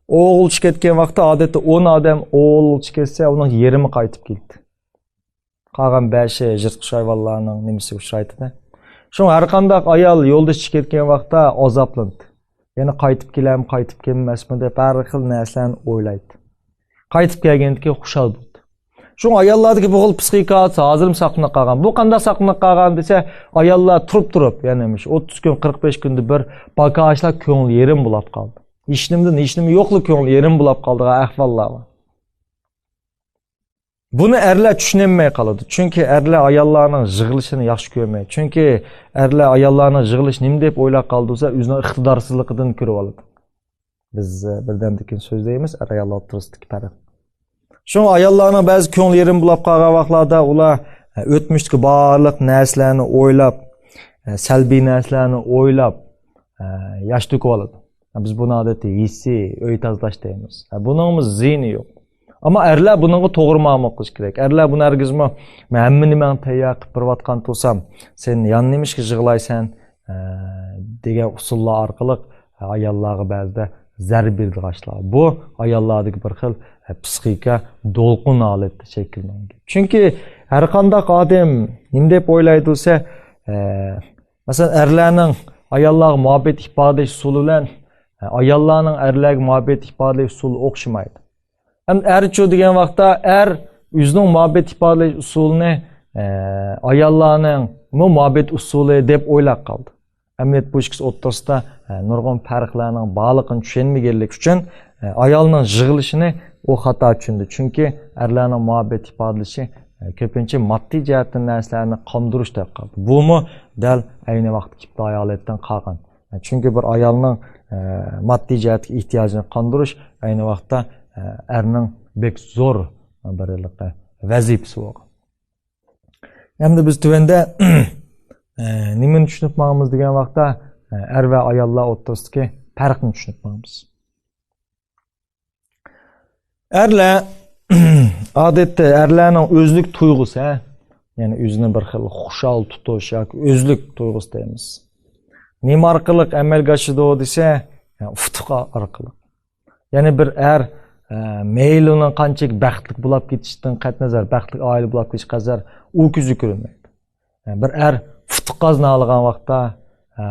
ئوغۇلچە كەتكەن ۋاقىتتا، ئادەتتە ئون ئادەم ئوغۇلچە كەتسە، ئۇنىڭ يېرىمى قايتىپ كېلىدۇ. قالغان بەشى يىرتقۇچ ھايۋانلارنىڭ نېمىسى ئۇچرايدۇ. شۇڭا ھەر قانداق ئايال يولدىشى كەتكەن ۋاقىتتا ئازابلىنىدۇ. يەنە قايتىپ كېلەم، قايتىپ كەلمەسمۇ دەپ ھەر خىل نەرسىلەرنى ئويلايدۇ. قايتىپ كەلگەندىكى خۇشال بولىدۇ. شۇڭا ئاياللاردىكى بۇ خىل پسىخىكا ھازىرمۇ ساقلىنىپ قالغان. بۇ قانداق ساقلىنىپ قالغان دېسە، ئاياللار تۇرۇپ تۇرۇپ، يەنى مۇشۇ ئوتتۇز كۈن، قىرىق بەش كۈندە بىر باكاشلا كۆڭلى يېرىم بولاپ قالدى. ھېچنېمىدىن، ھېچنېمە يوقلا كۆڭلى يېرىم بولاپ قالىدىغان ئەھۋاللار بار. بۇنى ئەرلەر چۈشىنەلمەي قالىدۇ. چۈنكى ئەرلەر ئاياللارنىڭ يىغلىشىنى ياخشى كۆرمەيدۇ. چۈنكى ئەرلەر ئاياللارنىڭ يىغلىشى نېمە دەپ ئويلاپ قالىدۇ دېسە، ئۆزىنىڭ ئىقتىدارسىزلىقىدىن كۆرۈۋالىدۇ. بىز، ئە، بىردەمدىن كېيىن سۆزلەيمىز ئەر-ئايال ئوتتۇرىسىدىكى پەرق. شۇڭا ئاياللارنىڭ بەزى كۆڭلى يېرىم بولاپ قالغان ۋاقىتلاردا ئۇلار، ئە، ئۆتمۈشتىكى بارلىق نەرسىلەرنى ئويلاپ، ئە، سەلبىي نەرسىلەرنى ئويلاپ، ئە، ياش تۆكۈۋالىدۇ. بىز بۇنى ئادەتتە ھېسسىي ئۆي تازىلاش دەيمىز. ھە، بۇنىڭمۇ زىيىنى يوق. ئەمما ئەرلەر بۇنىڭغا توغرا مۇئامىلە قىلىش كېرەك. ئەرلەر بۇنى ھەرگىزمۇ، «مەن ھەممە نېمەڭنى تەييار قىلىپ بېرىۋاتقان تۇرسام، سەن يەنە نېمىشقا يىغلايسەن؟» ئە، دېگەن ئۇسۇللار ئارقىلىق ئاياللارغا بەزىدە زەربە بېرىدىغان ئىشلار. بۇ ئاياللاردىكى بىر خىل، ئە، پسىخىكا دولقۇن ھالەتتە شەكىللەنگەن. چۈنكى ھەر قانداق ئادەم نېمە دەپ ئويلايدۇ دېسە، ئە، مەسىلەن، ئەرلەرنىڭ ئاياللارغا مۇھەببەت ئىپادىلەش ئۇسۇلى بىلەن، ئە، ئاياللارنىڭ ئەرلەرگە مۇھەببەت ئىپادىلەش ئۇسۇلى ئوخشىمايدۇ. ئەمدى ئەرچۇ دېگەن ۋاقىتتا ئەر ئۆزىنىڭ مۇھەببەت ئىپادىلەش ئۇسۇلىنى، ئە، ئاياللارنىڭمۇ مۇھەببەت ئۇسۇلى دەپ ئويلاپ قالدى. ئەمەلىيەت بۇ ئىككىسى ئوتتۇرىسىدا، ئە، نۇرغۇن پەرقلەرنىڭ بارلىقىنى چۈشەنمىگەنلىكى ئۈچۈن، ئە، ئايالنىڭ يىغلىشىنى ئۇ خاتا چۈشەندى. چۈنكى ئەرلەرنىڭ مۇھەببەت ئىپادىلىشى، ئە، كۆپىنچە ماددىي جەھەتتىن نەرسىلەرنى قاندۇرۇش دەپ قالدى. بۇمۇ دەل ئەينى ۋاقىتتىكى ئىپتىدائىي ھالەتتىن قالغان. چۈنكى بىر ئايالنىڭ، ئە، ماددىي جەھەتتىكى ئېھتىياجىنى قاندۇرۇش ئەينى ۋاقىتتا، ئە، ئەرنىڭ بەك زور بىر ھېلىقى ۋەزىپىسى بولغان. ئەمدى بىز تۆۋەندە، ئە، نېمىنى چۈشىنىپ ماڭىمىز دېگەن ۋاقىتتا، ئە، ئەر ۋە ئاياللار ئوتتۇرىسىدىكى پەرقنى چۈشىنىپ ماڭىمىز. ئەرلەر، ئادەتتە ئەرلەرنىڭ ئۆزلۈك تۇيغۇسى، ھە؟ يەنى ئۆزىنى بىر خىل خۇشال تۇتۇش ياكى ئۆزلۈك تۇيغۇسى دەيمىز. نېمە ئارقىلىق ئەمەلگە ئاشىدۇ دېسە، يەنى ئۇتۇق ئارقىلىق. يەنى بىر ئەر، ئە، مەيلى ئۇنىڭ قانچىلىك بەختلىك بولاپ كېتىشتىن قەتئىينەزەر، بەختلىك ئائىلە بولاپ كېتىشى قەزەر ئۇ كۆزگە كۆرۈنمەيدۇ. بىر ئەر ئۇتۇق قازىنالىغان ۋاقىتتا، ئە،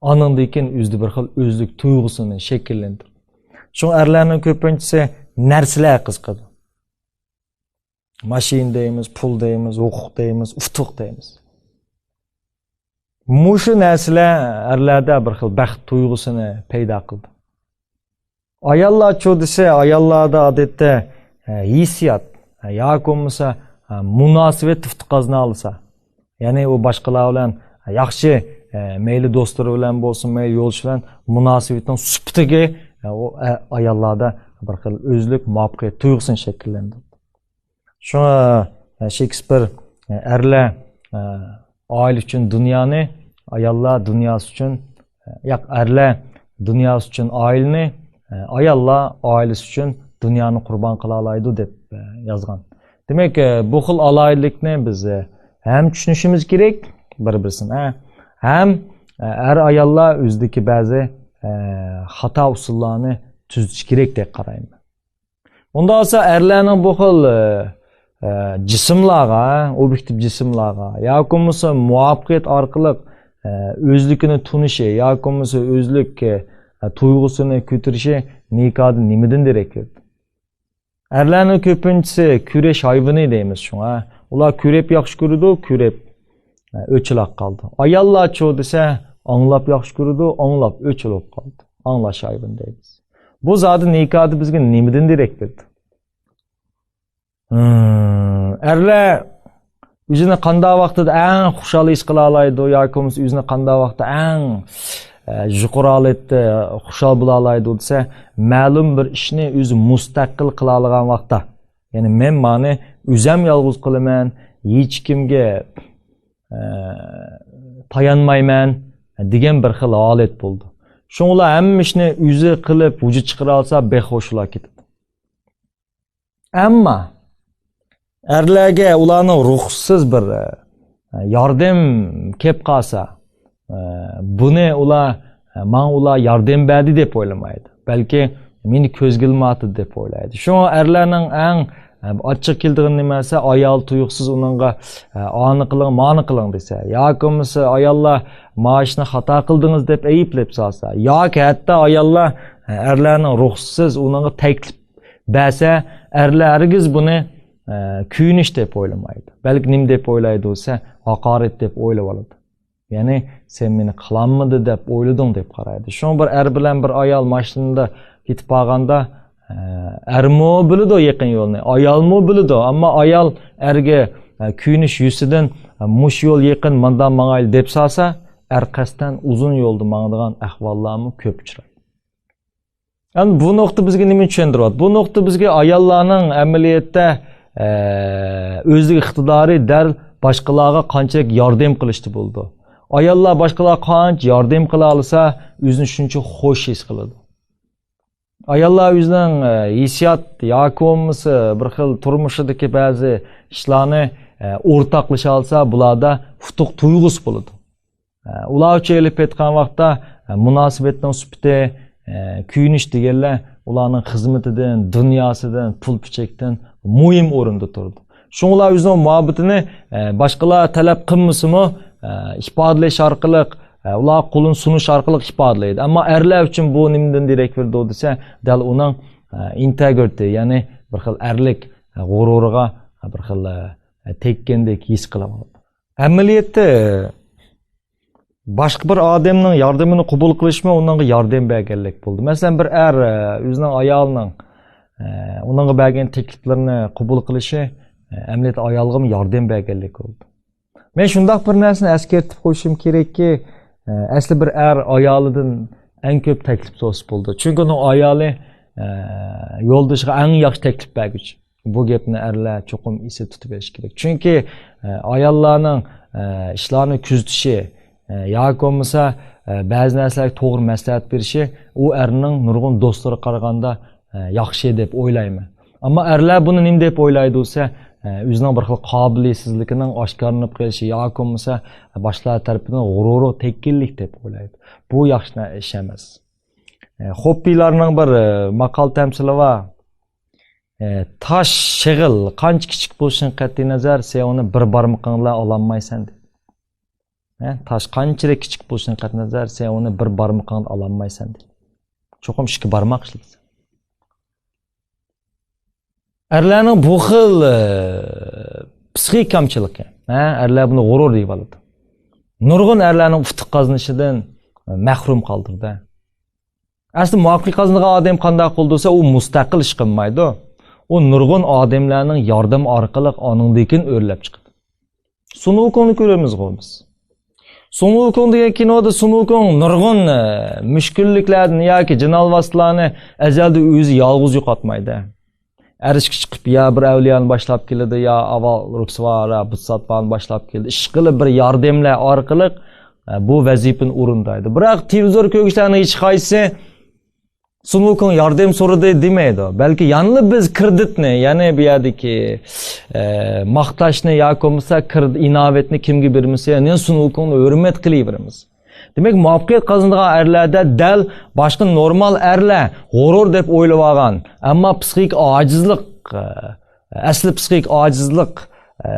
ئانىڭدىن كېيىن ئۆزىدە بىر خىل ئۆزلۈك تۇيغۇسىنى شەكىللەندۈرىدۇ. شۇڭا ئەرلەرنىڭ كۆپىنچىسى نەرسىلەرگە قىزىقىدۇ. ماشىنا دەيمىز، پۇل دەيمىز، ھوقۇق دەيمىز، ئۇتۇق دەيمىز. مۇشۇ نەرسىلەر ئەرلەردە بىر خىل بەخت تۇيغۇسىنى پەيدا قىلىدۇ. ئاياللارچۇ دېسە، ئاياللاردا ئادەتتە، ھە، ھېسسىيات، ھە، ياكى بولمىسا، ھە، مۇناسىۋەت ئۇتۇق قازىنالىسا، يەنى ئۇ باشقىلار بىلەن ياخشى، ھە، مەيلى دوستلىرى بىلەن بولسۇن، مەيلى يولدىشى بىلەن مۇناسىۋىتىنىڭ سۈپىتىگە، ھە، ئۇ، ھە، ئاياللاردا بىر خىل ئۆزلۈك مۇۋەپپەقىيەت تۇيغۇسىنى شەكىللەندۈرىدۇ. شۇڭا، ئە، شېكسپىر، ئە، ئەرلەر، ئە، ئائىلە ئۈچۈن دۇنيانى، ئاياللار دۇنياسى ئۈچۈن، ئە، ياق، ئەرلەر دۇنياسى ئۈچۈن ئائىلىنى، ئە، ئاياللار ئائىلىسى ئۈچۈن دۇنيانى قۇربان قىلالايدۇ دەپ، ئە، يازغان. دېمەك، ئە، بۇ خىل ئالاھىدىلىكنى بىز، ئە، ھەم چۈشىنىشىمىز كېرەك بىر-بىرسىنى، ھە، ھەم، ئە، ئەر-ئاياللار ئۆزىدىكى بەزى، ئە، خاتا ئۇسۇللارنى تۈزىتىش كېرەك دەپ قارايمەن. ئۇنداق بولسا ئەرلەرنىڭ بۇ خىل، ئە، ئە، جىسىملارغا، ئوبيېكتىپ جىسىملارغا ياكى بولمىسا مۇۋەپپەقىيەت ئارقىلىق، ئە، ئۆزلۈكىنى تونۇشى ياكى بولمىسا ئۆزلۈك، ئە، تۇيغۇسىنى كۆتۈرۈشى نىكاھدا نېمىدىن دېرەك بېرىدۇ؟ ئەرلەرنىڭ كۆپىنچىسى كۈرەش ھايۋىنى دەيمىز شۇڭا. ئۇلار كۆرۈپ ياخشى كۆرىدۇ، كۆرۈپ، ئە، ئۆچ ئالاپ قالىدۇ. ئاياللارچۇ دېسە ئاڭلاپ ياخشى كۆرىدۇ، ئاڭلاپ ئۆچ ئالاپ قالىدۇ. ئاڭلاشايۋىن دەيمىز. بۇ زادى نىكاھدا بىزگە نېمىدىن دېرەك بېرىدۇ؟ ھىم، ئەرلەر ئۆزىنى قانداق ۋاقتىدا ئەڭ خۇشال ھېس قىلالايدۇ ياكى بولمىسا ئۆزىنى قانداق ۋاقىتتا ئەڭ، ئە، يۇقىرى ھالەتتە خۇشال بولالايدۇ دېسە، مەلۇم بىر ئىشنى ئۆزى مۇستەقىل قىلالىغان ۋاقىتتا. يەنى مەن مانى ئۆزەم يالغۇز قىلىمەن، ھېچكىمگە، ئە، تايانمايمەن دېگەن بىر خىل ھالەت بولىدۇ. شۇڭلا ھەممە ئىشنى ئۆزى قىلىپ، ۋۇجۇد چىقىرالسا بەك خۇشال كېتىدۇ. ئەمما ئەرلەرگە ئۇلارنىڭ رۇخسىسىز بىر، ئە، ياردەم كەپ قالسا، ئە، بۇنى ئۇلار، ئە، ماڭا ئۇلار ياردەم بەردى دەپ ئويلىمايدۇ. بەلكى مېنى كۆزگە ئىلمايتتى دەپ ئويلايدۇ. شۇڭا ئەرلەرنىڭ ئەڭ، ئە، ئاچچىقى كېلىدىغىنى نېمە دېسە، ئايال تۇيۇقسىز ئۇنىڭغا، ئە، ئانى قىلىڭ، مانى قىلىڭ دېسە، ياكى بولمىسا ئاياللار مانا شۇنى خاتا قىلدىڭىز دەپ ئەيىبلەپ سالسا، ياكى ھەتتا ئاياللار، ئە، ئەرلەرنىڭ رۇخسىسىز ئۇنىڭغا تەكلىپ بەرسە، ئەرلەر ھەرگىز بۇنى، ئە، كۆيۈنۈش دەپ ئويلىمايدۇ. بەلكى نېمە دەپ ئويلايدۇ دېسە، ھاقارەت دەپ ئويلىۋالىدۇ. يەنى، سەن مېنى قىلالمىدى دەپ ئويلىدىڭ دەپ قارايدۇ. شۇڭا بىر ئەر بىلەن بىر ئايال ماشىنىدا كېتىپ بارغاندا، ئە، ئەرمۇ بىلىدۇ يېقىن يولنى، ئايالمۇ بىلىدۇ. ئەمما ئايال ئەرگە، ئە، كۆيۈنۈش يۈزىسىدىن، ئە، مۇشۇ يول يېقىن، ماندا ماڭايلى دەپ سالسا، ئەر قەستەن ئۇزۇن يولدا ماڭىدىغان ئەھۋاللارمۇ كۆپ ئۇچرايدۇ. يەنى بۇ نۇقتا بىزگە نېمىنى چۈشەندۈرۈۋاتىدۇ؟ بۇ نۇقتا بىزگە ئاياللارنىڭ ئەمەلىيەتتە، ئە، ئۆزلۈك ئىقتىدارى دەل باشقىلارغا قانچىلىك ياردەم قىلىشتا بولىدۇ. ئاياللار باشقىلارغا قانچە ياردەم قىلالىسا، ئۆزىنى شۇنچە خوش ھېس قىلىدۇ. ئاياللار ئۆزىنىڭ، ئە، ھېسسىيات ياكى بولمىسا بىر خىل تۇرمۇشىدىكى بەزى ئىشلارنى، ئە، ئورتاقلىشالىسا، بۇلاردا ئۇتۇق تۇيغۇسى بولىدۇ. ئە، ئۇلار ئۈچۈن ئېلىپ ئېيتقان ۋاقىتتا، ئە، مۇناسىۋەتنىڭ سۈپىتى، ئە، كۆيۈنۈش دېگەنلەر ئۇلارنىڭ خىزمىتىدىن، دۇنياسىدىن، پۇل پۈچەكتىن مۇھىم ئورۇندا تۇرىدۇ. شۇڭا ئۇلار ئۆزىنىڭ مۇھەببىتىنى، ئە، باشقىلار تەلەپ قىلمىسىمۇ، ئە، ئىپادىلەش ئارقىلىق، ئە، ئۇلارغا قولىنى سۇنۇش ئارقىلىق ئىپادىلەيدۇ. ئەمما ئەرلەر ئۈچۈن بۇ نېمىدىن دېرەك بېرىدۇ دېسە، دەل ئۇنىڭ، ئە، ئىنتېگرىتى، يەنى بىر خىل ئەرلىك، ئە، غۇرۇرىغا، ئە، بىر خىل، ئە، تەگكەندەك ھېس قىلىۋالىدۇ. ئەمەلىيەتتە، باشقا بىر ئادەمنىڭ ياردىمىنى قوبۇل قىلىشمۇ ئۇنىڭغا ياردەم بەرگەنلىك بولىدۇ. مەسىلەن، بىر ئەر، ئە، ئۆزىنىڭ ئايالىنىڭ، ئە، ئۇنىڭغا بەرگەن تەكلىپلىرىنى قوبۇل قىلىشى، ئە، ئەمەلىيەتتە ئايالغىمۇ ياردەم بەرگەنلىك بولىدۇ. مەن شۇنداق بىر نەرسىنى ئەسكەرتىپ قويۇشۇم كېرەككى، ئە، ئەسلى بىر ئەر ئايالىدىن ئەڭ كۆپ تەكلىپ سورىسا بولىدۇ. چۈنكى ئۇنىڭ ئايالى، ئە، يولدىشىغا ئەڭ ياخشى تەكلىپ بەرگۈچى. بۇ گەپنى ئەرلەر چوقۇم ئېسىدە تۇتۇپ ئېلىشى كېرەك. چۈنكى، ئە، ئاياللارنىڭ، ئە، ئىشلارنى كۆزىتىشى، ئە، ياكى بولمىسا، ئە، بەزى نەرسىلەرگە توغرا مەسلىھەت بېرىشى ئۇ ئەرنىڭ نۇرغۇن دوستلىرىغا قارىغاندا، ئە، ياخشى دەپ ئويلايمەن. ئەمما ئەرلەر بۇنى نېمە دەپ ئويلايدۇ دېسە، ئە، ئۆزىنىڭ بىر خىل قابىلىيەتسىزلىكىنىڭ ئاشكارىلىنىپ قېلىشى ياكى بولمىسا باشقىلار تەرىپىدىن غۇرۇرىغا تەگكەنلىك دەپ ئويلايدۇ. بۇ ياخشى نە-، ئىش ئەمەس. ئە، خوپپىلارنىڭ بىر، ئە، ماقال تەمسىلى بار. ئە، تاش شېغىل قانچە كىچىك بولۇشىدىن قەتئىينەزەر، سەن ئۇنى بىر بارمىقىڭ بىلەن ئالالمايسەن دەيدۇ. ئە، تاش قانچىلىك كىچىك بولۇشىدىن قەتئىينەزەر، سەن ئۇنى بىر بارمىقىڭ بىلەن ئالالمايسەن دەيدۇ. چوقۇم ئىككى بارماق ئىشلىتىسەن. ئەرلەرنىڭ بۇ خىل، ئە، پسىخىك كامچىلىقى. ھە، ئەرلەر بۇنى غۇرۇر دەيۋالىدۇ. نۇرغۇن ئەرلەرنىڭ ئۇتۇق قازىنىشىدىن، ئە، مەھرۇم قالدۇرىدۇ. ئەسلى مۇۋەپپەقىيەت قازىنىدىغان ئادەم قانداق بولىدۇ دېسە، ئۇ مۇستەقىل ئىش قىلمايدۇ. ئۇ نۇرغۇن ئادەملەرنىڭ ياردىمى ئارقىلىق ئانىڭدىن كېيىن ئۆرلەپ چىقىدۇ. سۇن ۋۇكۇڭنى كۆرىمىزغۇ بىز. سۇن ۋۇكۇڭ دېگەن كىنودا سۇن ۋۇكۇڭ نۇرغۇن، ئە، مۈشكۈللۈكلەرنى ياكى جىنايى ۋاسىتىلەرنى ئەزەلدە ئۆزى يالغۇز يوقاتمايدۇ. ئەرشكە چىقىپ يا بىر ئەۋلىيانى باشلاپ كېلىدۇ، يا ئاۋۋال رۇخسۋارا، بۇتساتۋانى باشلاپ كېلىدۇ. ئىشقىلىپ بىر ياردەملەر ئارقىلىق، ئە، بۇ ۋەزىپىنى ئورۇندايدۇ. بىراق تېلېۋىزور كۆرگۈچىلەرنىڭ ھېچقايسىسى سۇن ۋۇكۇڭ ياردەم سورىدى دېمەيدۇ. بەلكى يەنىلا بىز كىردىتنى، يەنى بۇ يەردىكى، ئە، ماختاشنى ياكى بولمىسا كىر-، ئىناۋەتنى كىمگە بېرىمىز؟ يەنى سۇن ۋۇكۇڭنى ھۆرمەت قىلىۋېرىمىز. دېمەك، مۇۋەپپەقىيەت قازىنىدىغان ئەرلەردە دەل باشقا نورمال ئەرلەر غۇرۇر دەپ ئويلىۋالغان، ئەمما پسىخىك ئاجىزلىق، ئە، ئەسلى پسىخىك ئاجىزلىق، ئە،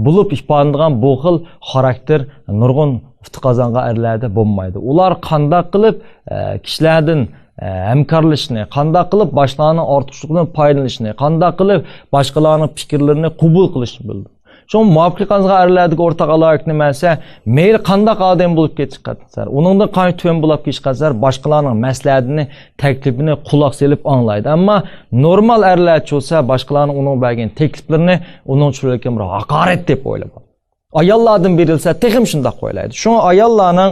بولۇپ ئىپادىلىنىدىغان بۇ خىل خاراكتېر نۇرغۇن ئۇتۇق قازانغان ئەرلەردە بولمايدۇ. ئۇلار قانداق قىلىپ، ئە، كىشىلەردىن، ئە، ھەمكارلىشىشنى، قانداق قىلىپ باشقىلارنىڭ ئارتۇقچىلىقىدىن پايدىلىنىشنى، قانداق قىلىپ باشقىلارنىڭ پىكىرلىرىنى قوبۇل قىلىشنى بىلىدۇ. شۇڭا مۇۋاپىق قىلغان ئەرلەردىكى ئورتاق ئالاھىدىلىك نېمە دېسە، مەيلى قانداق ئادەم بولۇپ كېتىشقا قەتئىي، ئۇنىڭدىن قانچە تۆۋەن بولاپ كېتىشقا قەتئىي، باشقىلارنىڭ مەسلىھەتىنى، تەكلىپىنى قۇلاق سېلىپ ئاڭلايدۇ. ئەمما نورمال ئەرلەرچە بولسا، باشقىلارنىڭ ئۇنىڭغا بەرگەن تەكلىپلىرىنى ئۇنىڭ ئۈچۈن بىر ھاقارەت دەپ ئويلايدۇ. ئاياللاردىن بېرىلسە، تېخىمۇ شۇنداق ئويلايدۇ. شۇڭا ئاياللارنىڭ،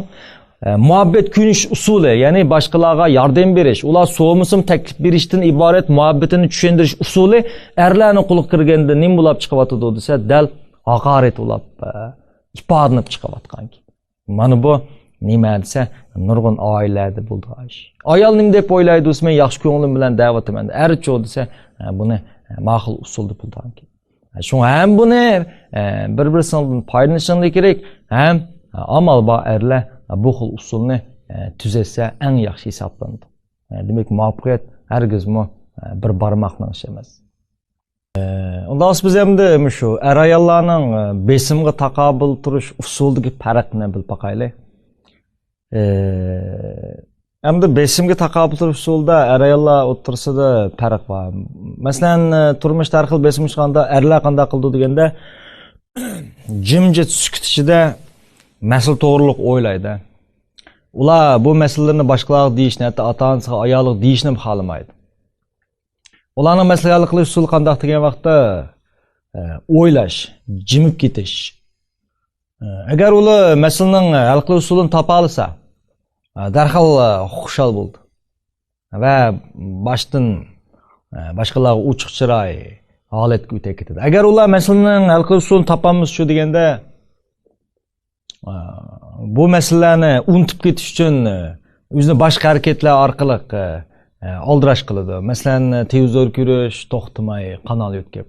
ئە، مۇھەببەت كۆيۈنۈش ئۇسۇلى، يەنى باشقىلارغا ياردەم بېرىش، ئۇلار سورىمىسىمۇ تەكلىپ بېرىشتىن ئىبارەت مۇھەببىتىنى چۈشەندۈرۈش ئۇسۇلى ئەرلەرنىڭ قولىغا كىرگەندە نېمە بولاپ چىقىۋاتىدۇ دېسە، دەل ھاقارەت بولاپ، ئە، ئىپادىلىنىپ چىقىۋاتقان گەپ. مانا بۇ نېمە دېسە، نۇرغۇن ئائىلىلەردە بولىدىغان ئىش. ئايال نېمە دەپ ئويلايدۇ دېسە، مەن ياخشى كۆڭلۈم بىلەن دەۋاتىمەن، ئەرچۇ دېسە، بۇنى ماقۇل ئۇسۇلدا بولىدىغان گەپ. شۇڭا ھەم بۇنى، بىر-بىرسىنىڭدىن پايدىلىنىشىڭلار كېرەك، ھەم ئامال بار ئەرلەر بۇ خىل ئۇسۇلنى تۈزەتسە ئەڭ ياخشى ھېسابلىنىدۇ. دېمەك، مۇۋەپپەقىيەت ھەرگىزمۇ بىر بارماقنىڭ ئىشى ئەمەس. ئۇنداق بولسا بىز ئەمدى مۇشۇ ئەر-ئاياللارنىڭ بېسىمغا تاقابىل تۇرۇش ئۇسۇلىدىكى پەرقنى بىلىپ باقايلى. ئەمدى بېسىمگە تاقابىل تۇرۇش ئۇسۇلىدا ئەر-ئاياللار ئوتتۇرىسىدا پەرق بار. مەسىلەن، تۇرمۇشتا ھەر خىل بېسىم ئۇچرىغاندا ئەرلەر قانداق قىلىدۇ دېگەندە، جىمجىت سۈكۈت ئىچىدە مەسىلە توغرۇلۇق ئويلايدۇ. ئۇلار بۇ مەسىلىلەرنى باشقىلارغا دېيىشنى، ھەتتا ئاتا-ئانىسىغا، ئايالىغا دېيىشنىمۇ خالىمايدۇ. ئۇلارنىڭ مەسىلىگە ھەل قىلىش ئۇسۇلى قانداق دېگەن ۋاقىتتا، ئە، ئويلاش، جىمىپ كېتىش. ئە، ئەگەر ئۇلار مەسىلىنىڭ ھەل قىلىش ئۇسۇلىنى تاپالىسا، ئە، دەرھال، ئە، خۇشال بولىدۇ. ۋە باشتىن، ئە، باشقىلارغا ئوچۇق چىراي ھالەتكە ئۆتۈپ كېتىدۇ. ئەگەر ئۇلار مەسىلىنىڭ ھەل قىلىش ئۇسۇلىنى تاپالمىسا شۇ دېگەندە، ئە، بۇ مەسىلىلەرنى ئۇنتۇپ كېتىش ئۈچۈن، ئە، ئۆزىنى باشقا ھەرىكەتلەر ئارقىلىق، ئە، ئە، ئالدىراش قىلىدۇ. مەسىلەن، تېلېۋىزور كۆرۈش، توختىماي قانال يۆتكەپ.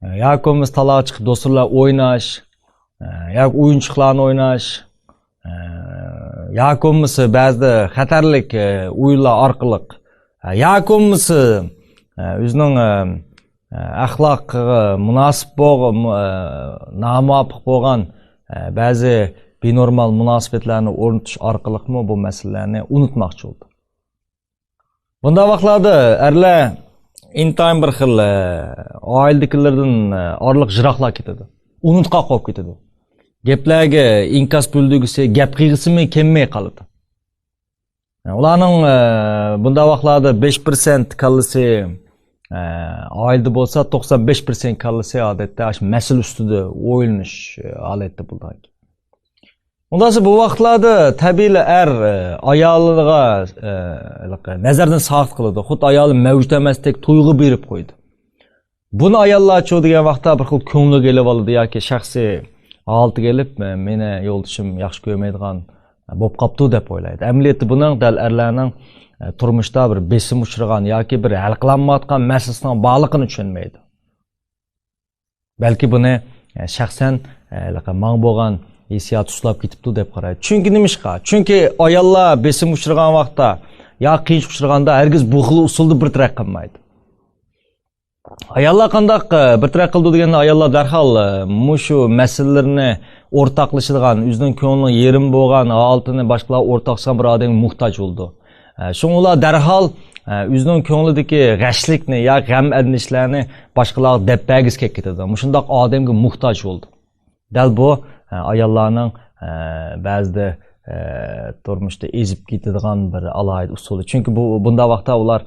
ئە، ياكى بولمىسا تالاغا چىقىپ دوستلار ئويناش، ئە، ياكى ئويۇنچۇقلارنى ئويناش، ئە، ياكى بولمىسا بەزىدە خەتەرلىك، ئە، ئويۇنلار ئارقىلىق، ئە، ياكى بولمىسا، ئە، ئۆزىنىڭ، ئە، ئە، ئەخلاقىغا مۇناسىپ بولغان، ئە، نامۇۋاپىق بولغان، ئە، بەزى بىنورمال مۇناسىۋەتلەرنى ئورنىتىش ئارقىلىقمۇ بۇ مەسىلىلەرنى ئۇنتۇماقچى بولىدۇ. بۇنداق ۋاقىتلاردا ئەرلەر ئىنتايىن بىر خىل، ئە، ئائىلىدىكىلىرىدىن، ئە، ئارىلىق يىراقلاپ كېتىدۇ. ئۇنتۇپ قالىدۇ. گەپلەرگە ئىنكاس بىلدۈرگۈسى، گەپ قىلغۇسىمۇ كەلمەي قالىدۇ. ئۇلارنىڭ، ئە، بۇنداق ۋاقىتلاردا بەش پىرسەنت كاللىسى، ئە، ئائىلىدە بولسا، توقسان بەش پىرسەنت كاللىسى ئادەتتە ئاشۇ مەسىلە ئۈستىدە ئويلىنىش، ئە، ھالەتتە بولىدۇ. ئۇنداقسا بۇ ۋاقىتلاردا تەبىئىيلا ئەر، ئە، ئايالىغا، ئە، نەزەردىن ساقىت قىلىدۇ. خۇددى ئايالى مەۋجۇت ئەمەستەك تۇيغۇ بېرىپ قويىدۇ. بۇنى ئاياللارچۇ دېگەن ۋاقىتتا بىر خىل كۆڭلىگە ئېلىۋالىدۇ ياكى شەخسىي ھالىتىگە ئېلىپ، مېنى يولدىشىم ياخشى كۆرمەيدىغان بولۇپ قاپتۇ دەپ ئويلايدۇ. ئەمەلىيەتتە بۇنىڭ دەل ئەرلەرنىڭ، ئە، تۇرمۇشتا بىر بېسىم ئۇچرىغان ياكى بىر ھەل قىلالمايۋاتقان مەسىلىسىنىڭ بارلىقىنى چۈشەنمەيدۇ. بەلكى بۇنى، ئە، شەخسەن، ئە، ھېلىقى ماڭا بولغان ھېسسىياتى ئۇسلاپ كېتىپتۇ دەپ قارايدۇ. چۈنكى نېمىشقا؟ چۈنكى ئاياللار بېسىم ئۇچرىغان ۋاقىتتا يا قىيىنچىلىق ئۇچرىغاندا ھەرگىز بۇ خىل ئۇسۇلدا بىر تەرەپ قىلمايدۇ. ئاياللار قانداق، ئە، بىر تەرەپ قىلىدۇ دېگەندە، ئاياللار دەرھال، ئە، مۇشۇ مەسىلىلىرىنى ئورتاقلىشىدىغان، ئۆزىنىڭ كۆڭلىنىڭ يېرىم بولغان ھالىتىنى باشقىلارغا ئورتاقلىشىدىغان بىر ئادەمگە موھتاج بولىدۇ. ئە، شۇڭا ئۇلار دەرھال، ئە، ئۆزىنىڭ كۆڭلىدىكى غەشلىكنى يا غەم-ئەندىشىلەرنى باشقىلارغا دەپ بەرگۈسى كېلىپ كېتىدۇ. مۇشۇنداق ئادەمگە موھتاج بولىدۇ. دەل بۇ، ئە، ئاياللارنىڭ، ئە، بەزىدە، ئە، تۇرمۇشتا ئېزىپ كېتىدىغان بىر ئالاھىدە ئۇسۇلى. چۈنكى بۇ، بۇنداق ۋاقىتتا ئۇلار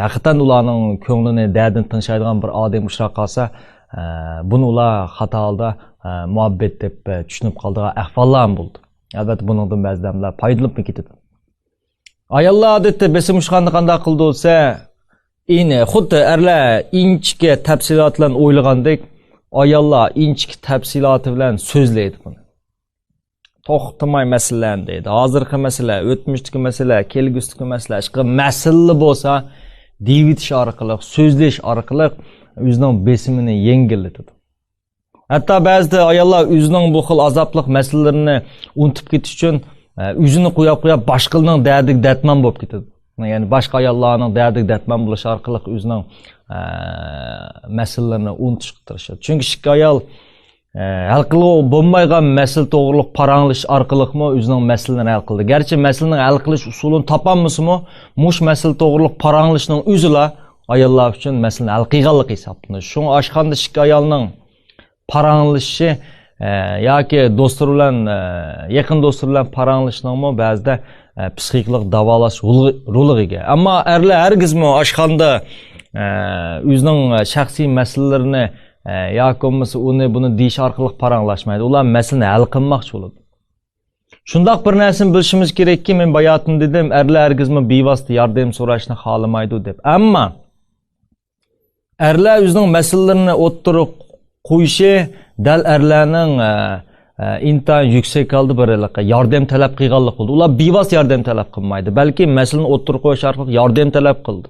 ھەقىقەتەن ئۇلارنىڭ كۆڭلىنى، دەردىنى تىڭشايدىغان بىر ئادەم ئۇچراپ قالسا، ئە، بۇنى ئۇلار خاتا ھالدا، ئە، مۇھەببەت دەپ، ئە، چۈشىنىپ قالىدىغان ئەھۋاللارمۇ بولىدۇ. ئەلۋەتتە، بۇنىڭدىن بەزى ئادەملەر پايدىلىنىپمۇ كېتىدۇ. ئاياللار ئادەتتە بېسىم ئۇچرىغاندا قانداق قىلىدۇ دېسە، ئىنى، خۇددى ئەرلەر ئىنچىكە تەپسىلات بىلەن ئويلىغاندەك، ئاياللار ئىنچىكە تەپسىلاتى بىلەن سۆزلەيدۇ بۇنى. توختىماي مەسىلىلەرنى دەيدۇ. ھازىرقى مەسىلە، ئۆتمۈشتىكى مەسىلە، كەلگۈسىدىكى مەسىلە، ئىشقىلىپ مەسىلىلا بولسا دېيىۋېتىش ئارقىلىق، سۆزلەش ئارقىلىق ئۆزىنىڭ بېسىمىنى يەڭگىللىتىدۇ. ھەتتا بەزىدە ئاياللار ئۆزىنىڭ بۇ خىل ئازابلىق مەسىلىلىرىنى ئۇنتۇپ كېتىش ئۈچۈن، ئە، ئۆزىنى قوياپ، قوياپ، باشقىلارنىڭ دەردىگە دەرمان بولۇپ كېتىدۇ. يەنى باشقا ئاياللارنىڭ دەردىگە دەرمان بولۇش ئارقىلىق ئۆزىنىڭ، ئە، مەسىلىلىرىنى ئۇنتۇشقا تىرىشىدۇ. چۈنكى ئىككى ئايال، ئە، ھەل قىلغىلى بولمايدىغان مەسىلە توغرۇلۇق پاراڭلىشىش ئارقىلىقمۇ ئۆزىنىڭ مەسىلىلىرىنى ھەل قىلىدۇ. گەرچە مەسىلىنىڭ ھەل قىلىش ئۇسۇلىنى تاپالمىسىمۇ، مۇشۇ مەسىلە توغرۇلۇق پاراڭلىشىشنىڭ ئۆزىلا ئاياللار ئۈچۈن مەسىلىنى ھەل قىلغانلىق ھېسابلىنىدۇ. شۇڭا ئاشخانىدا ئىككى ئايالنىڭ پاراڭلىشىشى، ئە، ياكى دوستلىرى بىلەن، ئە، يېقىن دوستلىرى بىلەن پاراڭلىشىشنىڭمۇ بەزىدە، ئە، پسىخىكىلىق داۋالاش رولىغا ئىگە. ئەمما ئەرلەر ھەرگىزمۇ ئاشخانىدا، ئە، ئۆزىنىڭ شەخسىي مەسىلىلىرىنى، ئە، ياكى بولمىسا ئۇنى بۇنى دېيىش ئارقىلىق پاراڭلاشمايدۇ. ئۇلار مەسىلىنى ھەل قىلماقچى بولىدۇ. شۇنداق بىر نەرسىنى بىلىشىمىز كېرەككى، مەن باياتىن دېدىم، ئەرلەر ھەرگىزمۇ بىۋاسىتە ياردەم سوراشنى خالىمايدۇ دەپ. ئەمما ئەرلەر ئۆزىنىڭ مەسىلىلىرىنى ئوتتۇرىغا قويۇشى دەل ئەرلەرنىڭ، ئە، ئە، ئىنتايىن يۈكسەك ھالدا بىر ھېلىقى ياردەم تەلەپ قىلغانلىق بولىدۇ. ئۇلار بىۋاسىتە ياردەم تەلەپ قىلمايدۇ، بەلكى مەسىلىنى ئوتتۇرىغا قويۇش ئارقىلىق ياردەم تەلەپ قىلىدۇ.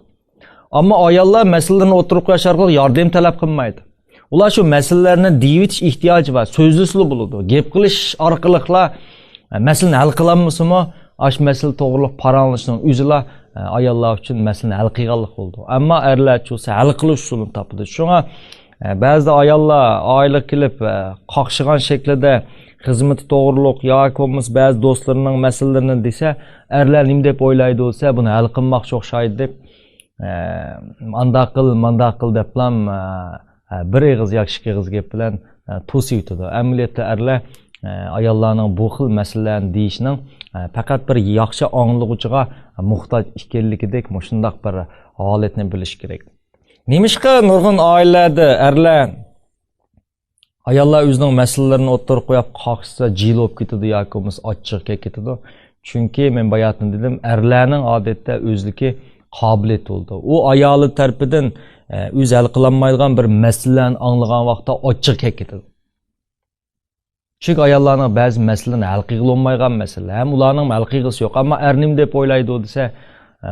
ئەمما ئاياللار مەسىلىلىرىنى ئوتتۇرىغا قويۇش ئارقىلىق ياردەم تەلەپ قىلمايدۇ. ئۇلار شۇ مەسىلىلەرنى دېيىۋېتىش ئېھتىياجى بار، سۆزلىسىلا بولىدۇ. گەپ قىلىش ئارقىلىقلا، ئە، مەسىلىنى ھەل قىلالمىسىمۇ، ئاشۇ مەسىلە توغرۇلۇق پاراڭلىشىشنىڭ ئۆزىلا، ئە، ئاياللار ئۈچۈن مەسىلىنى ھەل قىلغانلىق بولىدۇ. ئەمما ئەرلەرچە بولسا ھەل قىلىش ئۇسۇلىنى تاپىدۇ. شۇڭا، ئە، بەزىدە ئاياللار ئائىلىگە كېلىپ، ئە، قاقشىغان شەكلىدە خىزمىتى توغرۇلۇق ياكى بولمىسا بەزى دوستلىرىنىڭ مەسىلىلىرىنى دېسە، ئەرلەر نېمە دەپ ئويلايدۇ دېسە، بۇنى ھەل قىلماقچى ئوخشايدۇ دەپ، ئە، ئانداق قىل، مانداق قىل دەپلام، ئە، ئە، بىر ئېغىز ياكى ئىككى ئېغىز گەپ بىلەن، ئە، توسۇۋېتىدۇ. ئەمەلىيەتتە ئەرلەر، ئە، ئاياللارنىڭ بۇ خىل مەسىلىلەرنى دېيىشنىڭ، ئە، پەقەت بىر ياخشى ئاڭلىغۇچىغا موھتاج ئىكەنلىكىدەك مۇشۇنداق بىر ھالەتنى بىلىش كېرەك. نېمىشقا نۇرغۇن ئائىلىلەردە ئەرلەر ئاياللار ئۆزىنىڭ مەسىلىلىرىنى ئوتتۇرىغا قويۇپ قاقشىسا جىلە بولۇپ كېتىدۇ ياكى بولمىسا ئاچچىقى كېلىپ كېتىدۇ. چۈنكى مەن باياتىن دېدىم، ئەرلەرنىڭ ئادەتتە ئۆزلۈكى قابىلىيىتى بولىدۇ. ئۇ ئايالى تەرىپىدىن، ئە، ئۆزى ھەل قىلالمايدىغان بىر مەسىلىلەرنى ئاڭلىغان ۋاقىتتا ئاچچىقى كېلىپ كېتىدۇ. چۈنكى ئاياللارنىڭ بەزى مەسىلىلىرىنى ھەل قىلغىلى بولمايدىغان مەسىلە. ھەم ئۇلارنىڭ ھەل قىلغۇسى يوق. ئەمما ئەر نېمە دەپ ئويلايدۇ دېسە، ئە،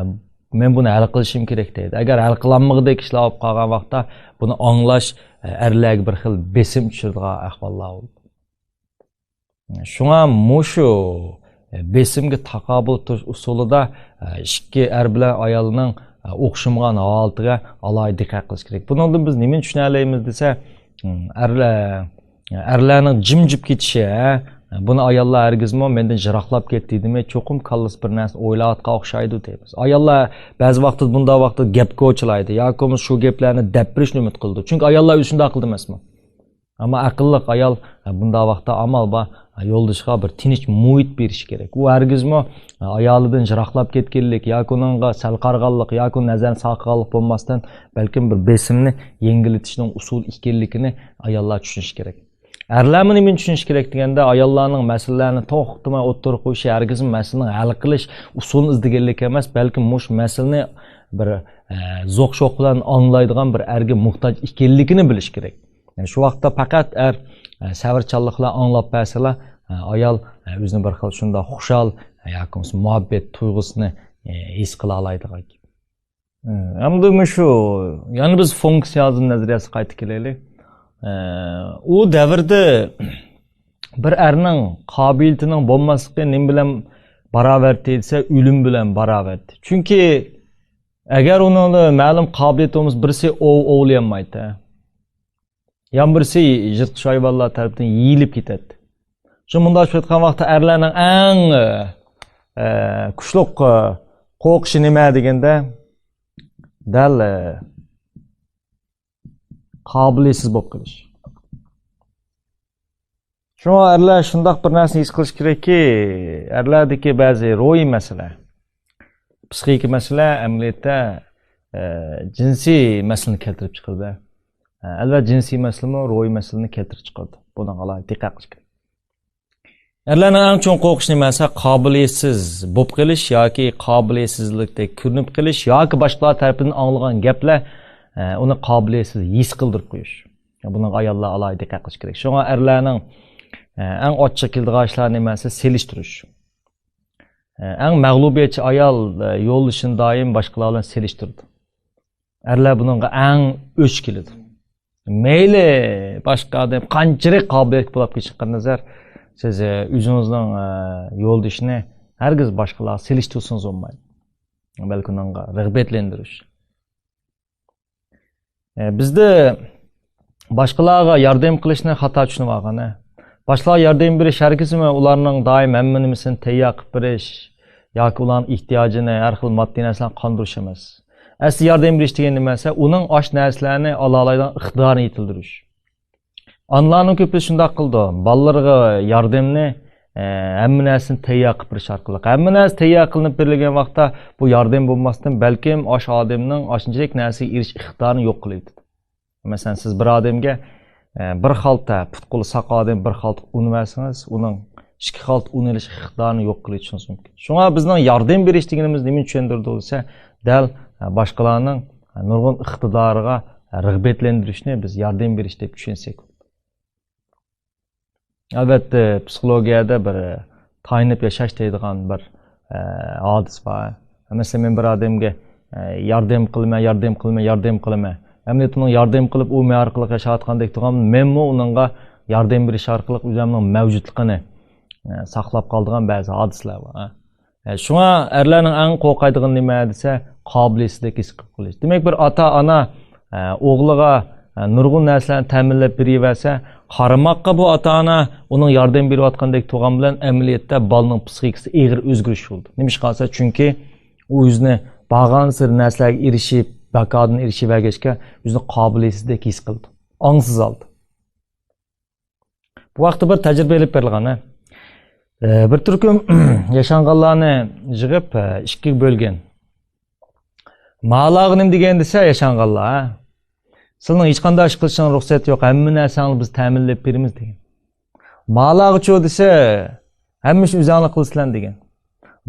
مەن بۇنى ھەل قىلىشىم كېرەك دەيدۇ. ئەگەر ھەل قىلالمىغۇدەك ئىشلار بولۇپ قالغان ۋاقىتتا بۇنى ئاڭلاش، ئە، ئەرلەرگە بىر خىل بېسىم چۈشۈرىدىغان ئەھۋاللار بولىدۇ. شۇڭا مۇشۇ، ئە، بېسىمگە تاقابىل تۇرۇش ئۇسۇلىدا، ئە، ئىككى ئەر بىلەن ئايالنىڭ، ئە، ئوخشىمىغان ھالىتىگە ئالاھىدە دىققەت قىلىش كېرەك. بۇنىڭدىن بىز نېمىنى چۈشىنەلەيمىز دېسە، ئەرلەر، ئەرلەرنىڭ جىمجىپ كېتىشى، ھە؟ بۇنى ئاياللار ھەرگىزمۇ مەندىن يىراقلاپ كەت دېدىمۇ، چوقۇم كاللىسى بىر نەرسىنى ئويلاۋاتقان ئوخشايدۇ دەيمىز. ئاياللار بەزى ۋاقىتتا بۇنداق ۋاقىتتا گەپكە ئوچىلايدۇ ياكى بولمىسا شۇ گەپلەرنى دەپ بېرىشنى ئۈمىد قىلىدۇ. چۈنكى ئاياللار ئۆزى شۇنداق قىلىدۇ ئەمەسمۇ؟ ئەمما ئەقىللىق ئايال، ھە، بۇنداق ۋاقىتتا ئامال بار، ھە، يولدىشىغا بىر تىنچ مۇھىت بېرىشى كېرەك. ئۇ ھەرگىزمۇ، ھە، ئايالىدىن يىراقلاپ كەتكەنلىك ياكى ئۇنىڭغا سەل قارىغانلىق ياكى ئۇنىڭ نەزىرىنى ساقىغانلىق بولماستىن، بەلكىم بىر بېسىمنى يەڭگىللىتىشنىڭ ئۇسۇلى ئىكەنلىكىنى ئاياللار چۈشىنىشى كېرەك. ئەرلەرمۇ نېمىنى چۈشىنىشى كېرەك دېگەندە، ئاياللارنىڭ مەسىلىلەرنى توختىماي ئوتتۇرىغا قويۇشى ھەرگىزمۇ مەسىلىنىڭ ھەل قىلىش ئۇسۇلىنى ئىزدىگەنلىك ئەمەس، بەلكىم مۇشۇ مەسىلىنى بىر، ئە، زوق-شوق بىلەن ئاڭلايدىغان بىر ئەرگە موھتاج ئىكەنلىكىنى بىلىشى كېرەك. يەنى شۇ ۋاقىتتا پەقەت ئەر، ئە، سەۋرچانلىق بىلەن ئاڭلاپ بەرسىلا، ئە، ئايال، ئە، ئۆزىنى بىر خىل شۇنداق خۇشال، ئە، ياكى بولمىسا مۇھەببەت تۇيغۇسىنى، ئە، ھېس قىلالايدىغان. ئەمدى مۇشۇ، يەنە بىز فۇنكسىيالىزم نەزەرىيەسىگە قايتىپ كېلەيلى. ئە، ئۇ دەۋردە بىر ئەرنىڭ قابىلىيىتىنىڭ بولماسلىقى نېمە بىلەن باراۋەردى دېسە، ئۆلۈم بىلەن باراۋەردى. چۈنكى ئەگەر ئۇنىڭدا مەلۇم قابىلىيىتى بولمىسا، بىرسى ئوۋ ئوۋلىيالمايتتى. يەنە بىرسى يىرتقۇچ ھايۋانلار تەرىپىدىن يېيىلىپ كېتەتتى. شۇ مۇنداق چۈشۈۋاتقان ۋاقىتتا ئەرلەرنىڭ ئەڭ، ئە، كۈچلۈك، ئە، قورقۇشى نېمە دېگەندە، دەل، ئە، قابىلىيەتسىز بولۇپ قېلىش. شۇڭا ئەرلەر شۇنداق بىر نەرسىنى ھېس قىلىش كېرەككى، ئەرلەردىكى بەزى روھىي مەسىلە، پسىخىكا مەسىلە ئەمەلىيەتتە، ئە، جىنسىي مەسىلىنى كەلتۈرۈپ چىقىرىدۇ. ئە، ئەلۋەتتە، جىنسىي مەسىلىمۇ روھىي مەسىلىنى كەلتۈرۈپ چىقىرىدۇ. بۇنىڭغا ئالاھىدە دىققەت قىلىش كېرەك. ئەرلەرنىڭ ئەڭ چوڭ قورقۇشى نېمە دېسە، قابىلىيەتسىز بولۇپ قېلىش ياكى قابىلىيەتسىزلىكتەك كۆرۈنۈپ قېلىش ياكى باشقىلار تەرىپىدىن ئاڭلىغان گەپلەر، ئە، ئۇنى قابىلىيەتسىز ھېس قىلدۇرۇپ قويۇش. بۇنىڭغا ئاياللار ئالاھىدە دىققەت قىلىش كېرەك. شۇڭا ئەرلەرنىڭ، ئە، ئەڭ ئاچچىق كېلىدىغان ئىشلار نېمە دېسە، سېلىشتۇرۇش. ئە، ئەڭ مەغلۇبىيەتچى ئايال، ئە، يولدىشىنى دائىم باشقىلار بىلەن سېلىشتۇرىدۇ. ئەرلەر بۇنىڭغا ئەڭ ئۆچ كېلىدۇ. مەيلى، باشقا ئادەم قانچىلىك قابىلىيەتلىك بولۇپ كېتىشىغا نەزەر، سىز، ئە، ئۆزىڭىزنىڭ، ئە، يولدىشىنى ھەرگىز باشقىلارغا سېلىشتۇرسىڭىز بولمايدۇ. بەلكى ئۇنىڭغا رىغبەتلەندۈرۈش. ئە، بىزدە باشقىلارغا ياردەم قىلىشنى خاتا چۈشىنىۋالغان، ئە. باشقىلارغا ياردەم بېرىش ھەرگىزمۇ ئۇلارنىڭ دائىم ھەممە نېمىسىنى تەييار قىلىپ بېرىش ياكى ئۇلارنىڭ ئېھتىياجىنى، ھەر خىل ماددىي نەرسىلەرنى قاندۇرۇش ئەمەس. ئەسلى ياردەم بېرىش دېگەن نېمە دېسە، ئۇنىڭ ئاشۇ نەرسىلەرنى ئالالايدىغان ئىقتىدارىنى يېتىلدۈرۈش. ئانىلارنىڭ كۆپى شۇنداق قىلىدۇ. بالىلىرىغا ياردەمنى، ئە، ھەممە نەرسىنى تەييار قىلىپ بېرىش ئارقىلىق. ھەممە نەرسە تەييار قىلىنىپ بېرىلگەن ۋاقىتتا بۇ ياردەم بولماستىن، بەلكىم ئاشۇ ئادەمنىڭ ئاشۇنچىلىك نەرسىگە ئېرىشىش ئىقتىدارىنى يوق قىلىۋېتىدۇ. مەسىلەن، سىز بىر ئادەمگە، ئە، بىر خالتا، پۇت-قولى ساق ئادەم بىر خالتا ئۇن بەرسىڭىز، ئۇنىڭ ئىككى خالتا ئۇن ئېلىش ئىقتىدارىنى يوق قىلىۋېتىشىڭىز مۇمكىن. شۇڭا بىزنىڭ ياردەم بېرىش دېگىنىمىز نېمىنى چۈشەندۈرىدۇ دېسە، دەل، ئە، باشقىلارنىڭ، ئە، نۇرغۇن ئىقتىدارىغا، ئە، رىغبەتلەندۈرۈشنى بىز ياردەم بېرىش دەپ چۈشەنسەك. ئەلۋەتتە، پسىخولوگىيەدە بىر، ئە، تايىنىپ ياشاش دەيدىغان بىر، ئە، ھادىسە بار. مەسىلەن، مەن بىر ئادەمگە، ئە، ياردەم قىلىمەن، ياردەم قىلىمەن، ياردەم قىلىمەن. ئەمەلىيەتتە ئۇنىڭ ياردەم قىلىپ، ئۇ مەن ئارقىلىق ياشاۋاتقاندەك تۇرغان، مەنمۇ ئۇنىڭغا ياردەم بېرىش ئارقىلىق ئۆزۈمنىڭ مەۋجۇتلۇقىنى، ئە، ساقلاپ قالىدىغان بەزى ھادىسىلەر بار. ئە، شۇڭا ئەرلەرنىڭ ئەڭ قورقايدىغىنى نېمە دېسە، قابىلىيەتسىزلىك ھېس قىلىپ قېلىش. دېمەك، بىر ئاتا-ئانا، ئە، ئوغلىغا، ئە، نۇرغۇن نەرسىلەرنى تەمىنلەپ بېرىۋەرسە، قارىماققا بۇ ئاتا-ئانا ئۇنىڭ ياردەم بېرىۋاتقاندەك تۇرغان بىلەن، ئەمەلىيەتتە بالىنىڭ پسىخىكىسى ئېغىر ئۆزگىرىش بولىدۇ. نېمىشقا دېسە، چۈنكى ئۇ ئۆزىنى بارغانسېرى نەرسىلەرگە ئېرىشىپ، بەكادىن ئېرىشىۋەرگەچكە، ئۆزىنى قابىلىيەتسىزدەك ھېس قىلىدۇ. ئاڭسىز ھالدا. بۇ ھەقتە بىر تەجرىبە ئېلىپ بېرىلغان، ھە. ئە، بىر تۈركۈم ياشانغانلارنى يىغىپ، ئە، ئىككىگە بۆلگەن. مالارغا نېمە دېگەن دېسە، ياشانغانلار، ھە، سىلىنىڭ ھېچقانداق ئىش قىلىشىڭىز رۇخسەت يوق، ھەممە نەرسەڭلار بىز تەمىنلەپ بېرىمىز دېگەن. مالارغىچۇ دېسە، ھەممە ئىشنى ئۆزەڭلار قىلىسىلەر دېگەن.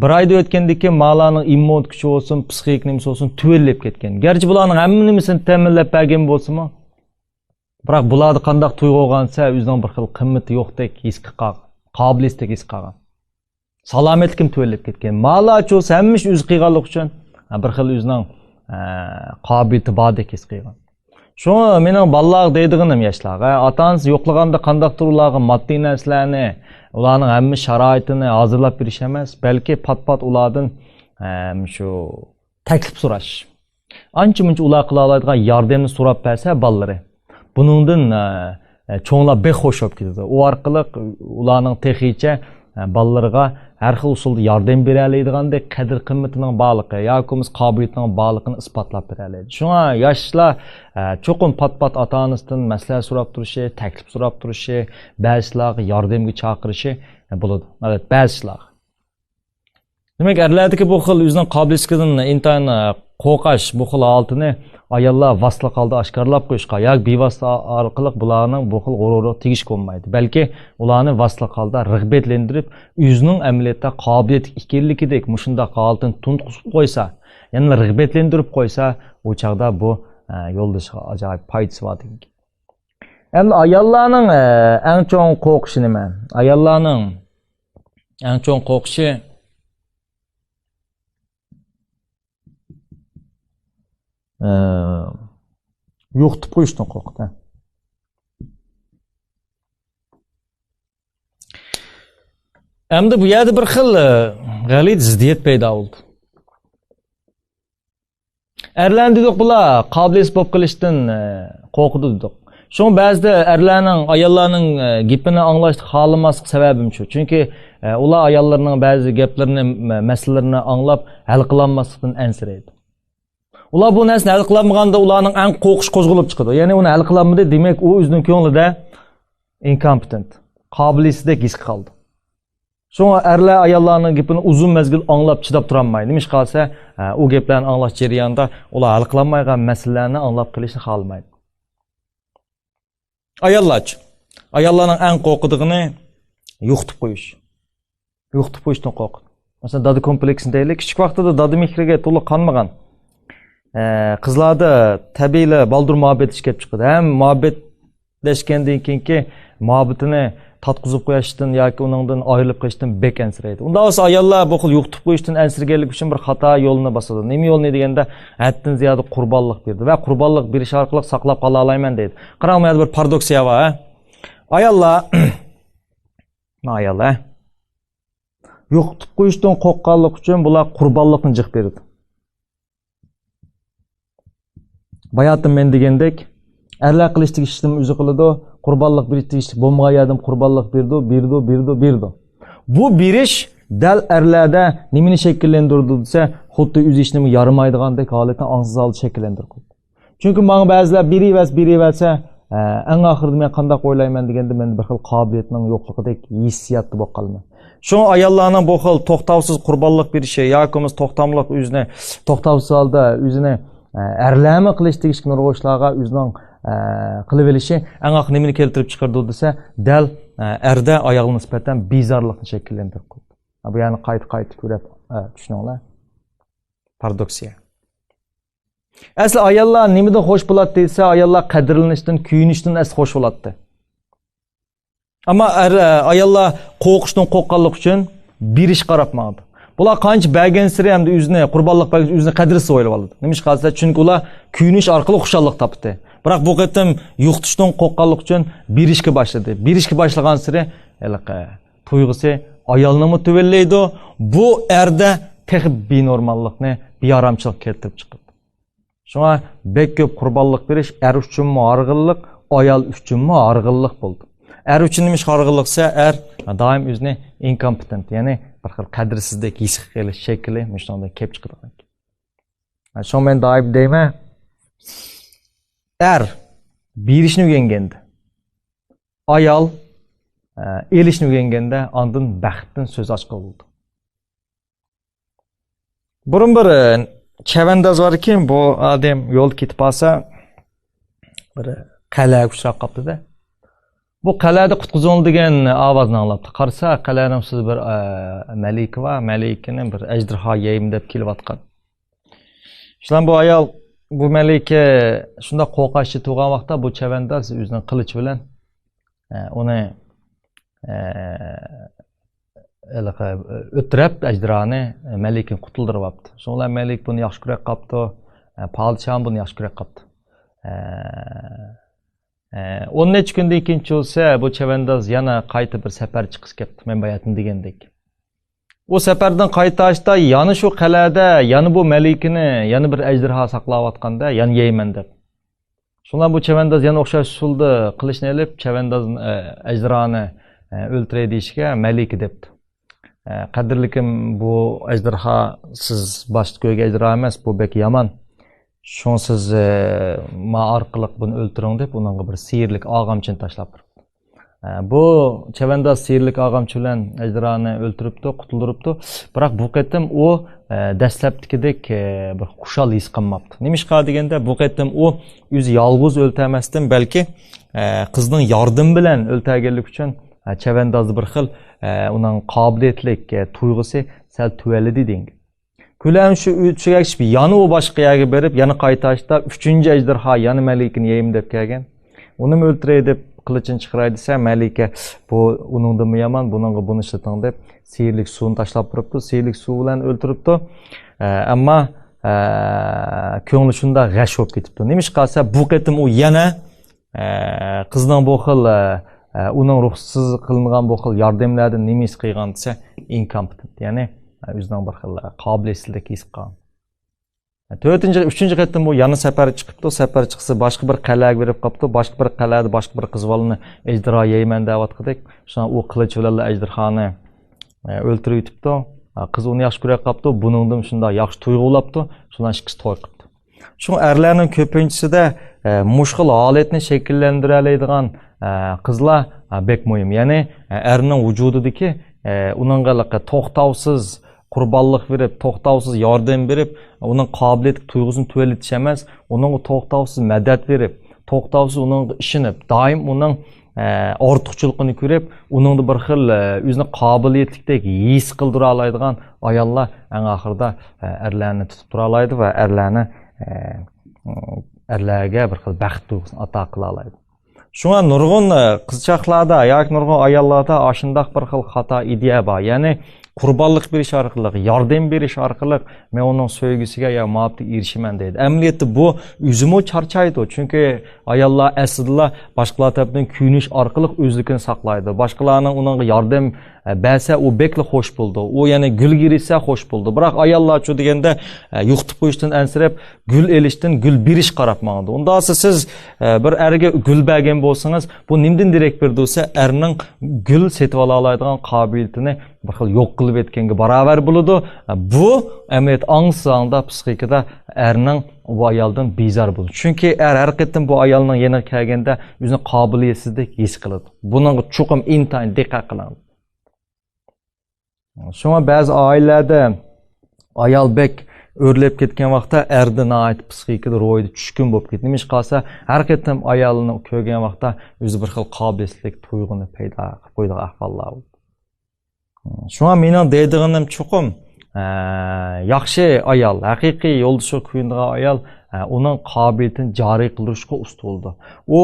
بىر ئايدا ئۆتكەندىن كېيىن مالارنىڭ ئىممۇنىتېتى كۈچى بولسۇن، پسىخىك نېمىسى بولسۇن، تۆۋەنلەپ كەتكەن. گەرچە بۇلارنىڭ ھەممە نېمىسىنى تەمىنلەپ بەرگەن بولسىمۇ، بىراق بۇلاردا قانداق تۇيغۇ ئويغانسا، ئۆزىنىڭ بىر خىل قىممىتى يوقتەك ھېس قىلىپ قالغان، قابىلىيەتسىزدەك ھېس قىلىپ قالغان. سالامەتلىكىم تۆۋەنلەپ كەتكەن. مالارچۇ بولسا ھەممە ئىشنى ئۆزى قىلغانلىقى ئۈچۈن، ھە، بىر خىل ئۆزىنىڭ، ئە، قابىلىيىتى باردەك ھېس قىلغان. شۇڭا مېنىڭ بالىلارغا دەيدىغىنىم ياشلارغا، ئاتا-ئانىسى يوقلىغاندا قانداقتۇر ئۇلارغا ماددىي نەرسىلەرنى، ئۇلارنىڭ ھەممە شارائىتىنى ھازىرلاپ بېرىش ئەمەس، بەلكى پات-پات ئۇلاردىن، ئە، شۇ تەكلىپ سوراش. ئانچە-مۇنچە ئۇلار قىلالايدىغان ياردەمنى سوراپ بەرسە بالىلىرى، بۇنىڭدىن، ئە، ئە، چوڭلار بەك خوش بولۇپ كېتىدۇ. ئۇ ئارقىلىق ئۇلارنىڭ تېخىچە، ئە، بالىلىرىغا ھەر خىل ئۇسۇلدا ياردەم بېرەلەيدىغاندەك قەدىر-قىممىتىنىڭ بارلىقى ياكى بولمىسا قابىلىيىتىنىڭ بارلىقىنى ئىسپاتلاپ بېرەلەيدۇ. شۇڭا ياشلار، ئە، چوقۇم پات-پات ئاتا-ئانىسىدىن مەسلىھەت سوراپ تۇرۇشى، تەكلىپ سوراپ تۇرۇشى، بەزى ئىشلارغا ياردەمگە چاقىرىشى، ئە، بولىدۇ. ئەلۋەتتە، بەزى ئىشلارغا. دېمەك، ئەرلەردىكى بۇ خىل ئۆزىنىڭ قابىلىيىتىدىن ئىنتايىن، ئە، قورقاش، بۇ خىل ھالىتىنى ئاياللار ۋاسىتىلىك ھالدا ئاشكارىلاپ قويۇشقا ياكى بىۋاسىتە ئارقىلىق بۇلارنىڭ بۇ خىل غۇرۇرىغا تېگىشكە بولمايدۇ. بەلكى ئۇلارنى ۋاسىتىلىك ھالدا رىغبەتلەندۈرۈپ، ئۆزىنىڭ ئەمەلىيەتتە قابىلىيەتلىك ئىكەنلىكىدەك مۇشۇنداق ھالىتىنى تونۇتقۇزۇپ قويسا، يەنىلا رىغبەتلەندۈرۈپ قويسا، ئۇ چاغدا بۇ، ئە، يولدىشىغا ئاجايىپ پايدىسى بار دېگەن گەپ. ئەمدى ئاياللارنىڭ، ئە، ئەڭ چوڭ قورقۇشى نېمە؟ ئاياللارنىڭ ئەڭ چوڭ قورقۇشى، ئە، يوقىتىپ قويۇشتىن قورقىدۇ. ئەمدى بۇ يەردە بىر خىل، ئە، غەلىتە زىددىيەت پەيدا بولدى. ئەرلەرنى دېدۇق، بۇلار قابىلىيەتسىز بولۇپ قېلىشتىن، ئە، قورقىدۇ دېدۇق. شۇڭا بەزىدە ئەرلەرنىڭ ئاياللارنىڭ، ئە، گېپىنى ئاڭلاشنى خالىماسلىق سەۋەبىمۇ شۇ. چۈنكى، ئە، ئۇلار ئاياللىرىنىڭ بەزى گەپلىرىنى، مە-، مەسىلىلىرىنى ئاڭلاپ ھەل قىلالماسلىقتىن ئەنسىرەيدۇ. ئۇلار بۇ نەرسىنى ھەل قىلالمىغاندا ئۇلارنىڭ ئەڭ قورقۇش قوزغىلىپ چىقىدۇ. يەنى ئۇنى ھەل قىلالمىدى، دېمەك، ئۇ ئۆزىنىڭ كۆڭلىدە incompetent، قابىلىيەتسىزدەك ھېس قىلىدۇ. شۇڭا ئەرلەر ئاياللارنىڭ گېپىنى ئۇزۇن مەزگىل ئاڭلاپ چىداپ تۇرالمايدۇ. نېمىشقا دېسە، ئە، ئۇ گەپلەرنى ئاڭلاش جەريانىدا ئۇلار ھەل قىلالمايدىغان مەسىلىلەرنى ئاڭلاپ قېلىشنى خالىمايدۇ. ئاياللارچۇ؟ ئاياللارنىڭ ئەڭ قورقىدىغىنى يوقىتىپ قويۇش. يوقىتىپ قويۇشتىن قورقىدۇ. مەسىلەن، دادا كومپلېكسىنى دەيلى، كىچىك ۋاقتىدا دادا مېھرىگە تولۇق قانمىغان، ئە، قىزلاردا تەبىئىيلا بالدۇر مۇھەببەتلىشىش كېلىپ چىقىدۇ. ھەم مۇھەببەتلەشكەندىن كېيىنكى مۇھەببىتىنى تاتقۇزۇپ قويۇشتىن ياكى ئۇنىڭدىن ئايرىلىپ قېلىشتىن بەك ئەنسىرەيدۇ. ئۇنداق بولسا ئاياللار بۇ خىل يوقىتىپ قويۇشتىن ئەنسىرىگەنلىكى ئۈچۈن بىر خاتا يولنى باسىدۇ. نېمە يولنى دېگەندە، ھەددىدىن زىيادە قۇربانلىق بېرىدۇ ۋە قۇربانلىق بېرىش ئارقىلىق ساقلاپ قالالايمەن دەيدۇ. قاراڭ، بۇ يەردە بىر پارادوكسىيە بار، ھە؟ ئاياللار، ئاياللار، ھە؟ يوقىتىپ قويۇشتىن قورققانلىقى ئۈچۈن بۇلار قۇربانلىقنى جىق بېرىدۇ. باياتىن مەن دېگەندەك، ئەرلەر قىلىش تېگىشلىكنى ئۆزى قىلىدۇ، قۇربانلىق بېرىش تېگىشلىك بولمىغان يەردىن قۇربانلىق بېرىدۇ، بېرىدۇ، بېرىدۇ، بېرىدۇ. بۇ بېرىش دەل ئەرلەردە نېمىنى شەكىللەندۈرىدۇ دېسە، خۇددى ئۆز ئىشىنىمۇ يارىمايدىغاندەك ھالەتنى ئاڭسىز ھالدا شەكىللەندۈرۈپ قويىدۇ. چۈنكى ماڭا بەزىلەر بېرىۋەرسە، بېرىۋەرسە، ئەڭ ئاخىرىدا مەن قانداق ئويلايمەن دېگەندە، مەندە بىر خىل قابىلىيەتنىڭ يوقلۇقىدەك ھېسسىياتتا بولۇپ قالىمەن. شۇڭا ئاياللارنىڭ بۇ خىل توختاۋسىز قۇربانلىق بېرىشى ياكى بولمىسا توختاملىق ئۆزىنى، توختاۋسىز ھالدا ئۆزىنى، ئە، ئەرلەرمۇ قىلىش تېگىشلىك نۇرغۇن ئىشلارغا ئۆزىنىڭ، ئە، قىلىۋېلىشى ئەڭ ئاخىرى نېمىنى كەلتۈرۈپ چىقىرىدۇ دېسە، دەل، ئە، ئەردە ئايالغا نىسبەتەن بىزارلىقنى شەكىللەندۈرۈپ قويىدۇ. بۇ يەرنى قايتا-قايتا كۆرۈپ، ئە، چۈشىنىڭلار. پارادوكسىيە. ئەسلى ئاياللار نېمىدىن خوش بولاتتى دېسە، ئاياللار قەدىرلىنىشتىن، كۆيۈنۈشتىن ئەسلى خوش بولاتتى. ئەمما ئەر، ئاياللار قورقۇشتىن قورققانلىقى ئۈچۈن بېرىشكە قاراپ ماڭىدۇ. بۇلار قانچە بەرگەنسېرى ھەمدە ئۆزىنى قۇربانلىق بەرگەنسېرى ئۆزىنى قەدىرسىز ئويلىۋالىدۇ. نېمىشقا دېسە، چۈنكى ئۇلار كۆيۈنۈش ئارقىلىق خۇشاللىق تاپتى. بىراق بۇ قېتىم يوقىتىشتىن قورققانلىقى ئۈچۈن بېرىشكە باشلىدى. بېرىشكە باشلىغانسېرى ھېلىقى تۇيغۇسى ئايالنىمۇ تۆۋەنلەيدۇ. بۇ ئەردە تېخى بىنورماللىقنى، بىئارامچىلىق كەلتۈرۈپ چىقىدۇ. شۇڭا بەك كۆپ قۇربانلىق بېرىش ئەر ئۈچۈنمۇ ھارغىنلىق، ئايال ئۈچۈنمۇ ھارغىنلىق بولىدۇ. ئەر ئۈچۈن نېمىشقا ھارغىنلىق دېسە، ئەر دائىم ئۆزىنى ئىنكومپېتېنت، يەنى بىر خىل قەدىرسىزدەك ھېس قىلىش شەكلى مۇشۇنىڭدىن كېلىپ چىقىدىغان. شۇڭا مەن دائىم دەيمەن، ئەر بېرىشنى ئۆگەنگەندە، ئايال، ئە، ئېلىشنى ئۆگەنگەندە، ئاندىن بەختتىن سۆز ئاچقىلى بولىدۇ. بۇرۇن بىر، ئە، چەۋەنداز بار ئىكەن، بۇ ئادەم يولدا كېتىپ قالسا، بىر قەلئەگە ئۇچراپ قاپتۇ-دە. بۇ قەلئەدە قۇتقۇزۇڭ دېگەن ئاۋازنى ئاڭلاپتۇ. قارىسا، قەلئەنىڭ ئۈستىدە بىر، ئە، مەلىكە بار. مەلىكىنى بىر ئەجدىھا يەيمەن دەپ كېلىۋاتقان. شۇنداق بۇ ئايال، بۇ مەلىكە شۇنداق قورقۇنچتا تۇرغان ۋاقىتتا بۇ چەۋەنداز ئۆزىنىڭ قىلىچى بىلەن، ئە، ئۇنى، ئە، ھېلىقى ئۆلتۈرۈپ ئەجدىھانى، مەلىكىنى قۇتۇلدۇرۇۋاپتۇ. شۇنىڭ بىلەن مەلىك بۇنى ياخشى كۆرۈپ قاپتۇ. ئە، پادىشاھمۇ بۇنى ياخشى كۆرۈپ قاپتۇ. ئە، ئە، ئون نەچچە كۈندىن كېيىن چۈشۈرسە، بۇ چەۋەنداز يەنە قايتا بىر سەپەر چىققۇسى كەپتۇ، مەن باياتىن دېگەندەك. ئۇ سەپەردىن قايتىشتا يەنە شۇ قەلئەدە، يەنە بۇ مەلىكىنى، يەنە بىر ئەجدىھا ساقلاۋاتقاندا، يەنە يەيمەن دەپ. شۇڭا بۇ چەۋەنداز يەنە ئوخشاش ئۇسۇلدا قىلىچنى ئېلىپ، چەۋەنداز، ئە، ئەجدىھانى، ئە، ئۆلتۈرەي دېيىشكە، مەلىكە دەپتۇ. ئە، قەدىرلىكىم، بۇ ئەجدىھا سىز باشتا كۆرگەن ئەجدىھا ئەمەس، بۇ بەك يامان. شۇڭا سىز، ئە، ما ئارقىلىق بۇنى ئۆلتۈرۈڭ دەپ، ئۇنىڭغا بىر سېھىرلىك ئاغامچىنى تاشلاپ بېرىپتۇ. ئە، بۇ چەۋەنداز سېھىرلىك ئاغامچى بىلەن ئەجدىھانى ئۆلتۈرۈپتۇ، قۇتۇلدۇرۇپتۇ. بىراق بۇ قېتىم ئۇ، ئە، دەسلەپتىكىدەك، ئە، بىر خۇشال ھېس قىلماپتۇ. نېمىشقا دېگەندە، بۇ قېتىم ئۇ ئۆزى يالغۇز ئۆلتۈرمەستىن، بەلكى، ئە، قىزنىڭ ياردىمى بىلەن ئۆلتۈرگەنلىكى ئۈچۈن، ئە، چەۋەندازدا بىر خىل، ئە، ئۇنىڭ قابىلىيەتلىك، ئە، تۇيغۇسى سەل تۆۋەنلىدى دېگەن. كۈلەن شۇ ئۆي چۆكۈپ، يەنە ئۇ باشقا يەرگە بېرىپ، يەنە قايتىشتا ئۈچىنچى ئەجدىھا يەنە مەلىكىنى يەيمەن دەپ كەلگەن. ئۇنىمۇ ئۆلتۈرەي دەپ قىلىچىنى چىقىراي دېسە، مەلىكە بۇ ئۇنىڭدىنمۇ يامان، بۇنىڭغا بۇنى ئىشلىتىڭ دەپ سېھىرلىك سۇنى تاشلاپ بېرىپتۇ. سېھىرلىك سۇ بىلەن ئۆلتۈرۈپتۇ. ئە، ئەمما، ئە، كۆڭلى شۇنداق غەش بولۇپ كېتىپتۇ. نېمىشقا دېسە، بۇ قېتىم ئۇ يەنە ئە، قىزنىڭ بۇ خىل، ئە، ئە، ئۇنىڭ رۇخسىتىسىز قىلىنغان بۇ خىل ياردەملەردىن نېمە ھېس قىلغان دېسە، ئىنكومپېتېنت، يەنى، ئە، ئۆزىنىڭ بىر خىل، ئە، قابىلىيەتسىزلىك ھېس قىلغان. ئە، تۆتىنچى، ئۈچىنچى قېتىم بۇ يەنە سەپەر چىقىپتۇ. سەپەر چىقسا باشقا بىر قەلئەگە بېرىپ قاپتۇ. باشقا بىر قەلئەدە باشقا بىر قىز بالىنى ئەجدىھا يەيمەن دەۋاتقۇدەك. شۇڭا ئۇ قىلىچ بىلەنلا ئەجدىھانى، ئە، ئۆلتۈرۈۋېتىپتۇ. ئە، قىز ئۇنى ياخشى كۆرۈپ قاپتۇ. بۇنىڭدىن شۇنداق ياخشى تۇيغۇ بولاپتۇ. شۇنىڭ ئىككىسى توي قىپتۇ. شۇڭا ئەرلەرنىڭ كۆپىنچىسىدە، ئە، مۇشۇ خىل ھالەتنى شەكىللەندۈرەلەيدىغان، ئە، قىزلار، ئە، بەك مۇھىم. يەنى، ئە، ئەرنىڭ ۋۇجۇدىدىكى، ئە، ئۇنىڭغا ھېلىقى توختاۋسىز قۇربانلىق بېرىپ، توختاۋسىز ياردەم بېرىپ، ئۇنىڭ قابىلىيەت تۇيغۇسىنى تۆۋەنلىتىش ئەمەس، ئۇنىڭغا توختاۋسىز مەدەت بېرىپ، توختاۋسىز ئۇنىڭغا ئىشىنىپ، دائىم ئۇنىڭ ئە، ئارتۇقچىلىقىنى كۆرۈپ، ئۇنىڭدا بىر خىل، ئە، ئۆزىنى قابىلىيەتلىكتەك ھېس قىلدۇرالايدىغان ئاياللار ئەڭ ئاخىرىدا، ئە، ئەرلەرنى تۇتۇپ تۇرالايدۇ ۋە ئەرلەرنى، ئە، ئەرلەرگە بىر خىل بەخت تۇيغۇسىنى ئاتا قىلالايدۇ. شۇڭا نۇرغۇن، ئە، قىزچاقلاردا ياكى نۇرغۇن ئاياللاردا ئاشۇنداق بىر خىل خاتا ئىدىيە بار. يەنى قۇربانلىق بېرىش ئارقىلىق، ياردەم بېرىش ئارقىلىق مەن ئۇنىڭ سۆيگۈسىگە يا مۇھەببىتىگە ئېرىشىمەن دەيدۇ. ئەمەلىيەتتە بۇ ئۆزىمۇ چارچايدۇ. چۈنكى ئاياللار ئەسلىدىلا باشقىلار تەرىپىدىن كۆيۈنۈش ئارقىلىق ئۆزلۈكىنى ساقلايدۇ. باشقىلارنىڭ ئۇنىڭغا ياردەم، ئە، بەرسە ئۇ بەكلا خوش بولىدۇ. ئۇ يەنە گۈلگە ئېرىشسە خوش بولىدۇ. بىراق ئاياللارچۇ دېگەندە، ئە، يوقىتىپ قويۇشتىن ئەنسىرەپ، گۈل ئېلىشتىن گۈل بېرىشكە قاراپ ماڭىدۇ. ئۇنداقسا سىز، ئە، بىر ئەرگە گۈل بەرگەن بولسىڭىز، بۇ نېمىدىن دېرەك بېرىدۇ دېسە، ئەرنىڭ گۈل سېتىۋالالايدىغان قابىلىيىتىنى بىر خىل يوق قىلىۋەتكەنگە باراۋەر بولىدۇ. ئە، بۇ ئەمەلىيەتتە ئاڭسىز ھالدا پسىخىكىدا ئەرنىڭ بۇ ئايالدىن بىزار بولىدۇ. چۈنكى ئەر ھەر قېتىم بۇ ئايالنىڭ يېنىغا كەلگەندە ئۆزىنى قابىلىيەتسىزدەك ھېس قىلىدۇ. بۇنىڭغا چوقۇم ئىنتايىن دىققەت قىلىڭ. شۇڭا بەزى ئائىلىلەردە ئايال بەك ئۆرلەپ كەتكەن ۋاقىتتا ئەردە ناھايىتى پسىخىكىدا، روھىدا چۈشكۈن بولۇپ كېتىدۇ. نېمىشقا دېسە، ھەر قېتىم ئايالىنى كۆرگەن ۋاقىتتا ئۆزى بىر خىل قابىلىيەتسىزلىك تۇيغۇنى پەيدا قىلىپ قويىدىغان ئەھۋاللار بولىدۇ. شۇڭا مېنىڭ دەيدىغىنىم چوقۇم، ئە، ياخشى ئايال، ھەقىقىي يولدىشىغا كۆيۈنىدىغان ئايال، ئە، ئۇنىڭ قابىلىيىتىنى جارى قىلدۇرۇشقا ئۇستا بولىدۇ. ئۇ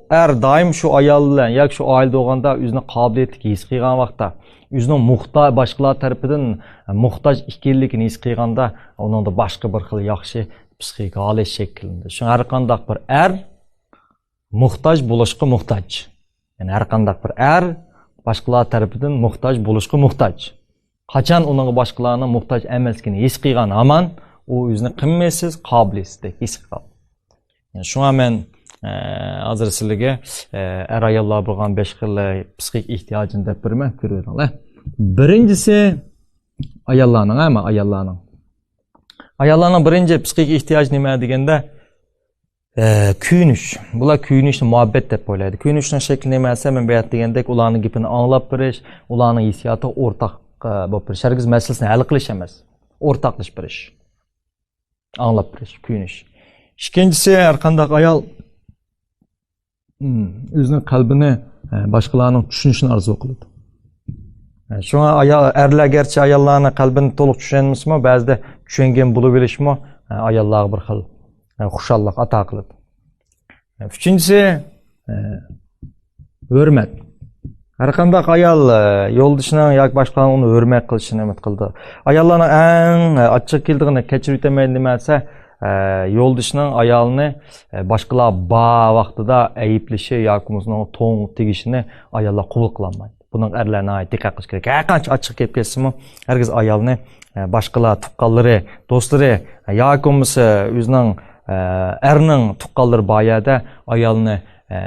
ئەر دائىم شۇ ئايال بىلەن ياكى شۇ ئائىلىدە بولغاندا ئۆزىنى قابىلىيەتلىك ھېس قىلغان ۋاقىتتا، ئۆزىنىڭ موھتا-، باشقىلار تەرىپىدىن موھتاج ئىكەنلىكىنى ھېس قىلغاندا، ئۇنىڭدا باشقا بىر خىل ياخشى پسىخىك ھالەت شەكىللىنىدۇ. شۇڭا ھەر قانداق بىر ئەر موھتاج بولۇشقا موھتاج. يەنى ھەر قانداق بىر ئەر باشقىلار تەرىپىدىن موھتاج بولۇشقا موھتاج. قاچان ئۇنىڭغا باشقىلارنىڭ موھتاج ئەمەسلىكىنى ھېس قىلغان ھامان ئۇ ئۆزىنى قىممەتسىز، قابىلىيەتسىزدەك ھېس قىلىدۇ. يەنى شۇڭا مەن، ئە، ھازىر سىلەرگە، ئە، ئەر-ئاياللار بولغان بەش خىل پسىخىك ئېھتىياجنى دەپ بېرىمەن، كۆرۈۋېلىڭلار. بىرىنچىسى ئاياللارنىڭ، ھە، مانا ئاياللارنىڭ. ئاياللارنىڭ بىرىنچى پسىخىك ئېھتىياجى نېمە دېگەندە، ئە، كۆيۈنۈش. بۇلار كۆيۈنۈشنى مۇھەببەت دەپ ئويلايدۇ. كۆيۈنۈشنىڭ شەكلى نېمە دېسە، مەن بايا دېگەندەك، ئۇلارنىڭ گېپىنى ئاڭلاپ بېرىش، ئۇلارنىڭ ھېسسىياتىغا ئورتاق، ئە، بولۇپ بېرىش. ھەرگىز مەسىلىسىنى ھەل قىلىش ئەمەس. ئورتاقلىشىپ بېرىش. ئاڭلاپ بېرىش، كۆيۈنۈش. ئىككىنچىسى، ھەر قانداق ئايال، ئىم، ئۆزىنىڭ قەلبىنى، ئە، باشقىلارنىڭ چۈشىنىشىنى ئارزۇ قىلىدۇ. ئە، شۇڭا ئايال، ئەرلەر گەرچە ئاياللارنىڭ قەلبىنى تولۇق چۈشەنمىسىمۇ، بەزىدە چۈشەنگەن بولۇۋېلىشمۇ، ئە، ئاياللارغا بىر خىل، ئە، خۇشاللىق ئاتا قىلىدۇ. ئۈچىنچىسى، ئە، ھۆرمەت. ھەر قانداق ئايال، ئە، يولدىشىنىڭ ياكى باشقىلارنىڭ ئۇنى ھۆرمەت قىلىشىنى ئۈمىد قىلىدۇ. ئاياللارنىڭ ئەڭ، ئە، ئاچچىقى كېلىدىغىنى، كەچۈرۈۋېتەلمەيدۇ نېمە دېسە، ئە، يولدىشىنىڭ ئايالىنى، ئە، باشقىلار بار ۋاقتىدا ئەيىبلىشى ياكى بولمىسا توڭ تېگىشىنى ئاياللار قوبۇل قىلالمايدۇ. بۇنىڭغا ئەرلەر ناھايىتى دىققەت قىلىش كېرەك. ھەرقانچە ئاچچىقى كېلىپ كەتسىمۇ، ھەرگىز ئايالنى، ئە، باشقىلار، تۇغقانلىرى، دوستلىرى، ئە، ياكى بولمىسا ئۆزىنىڭ، ئە، ئەرنىڭ تۇغقانلىرى بار يەردە ئايالنى، ئە،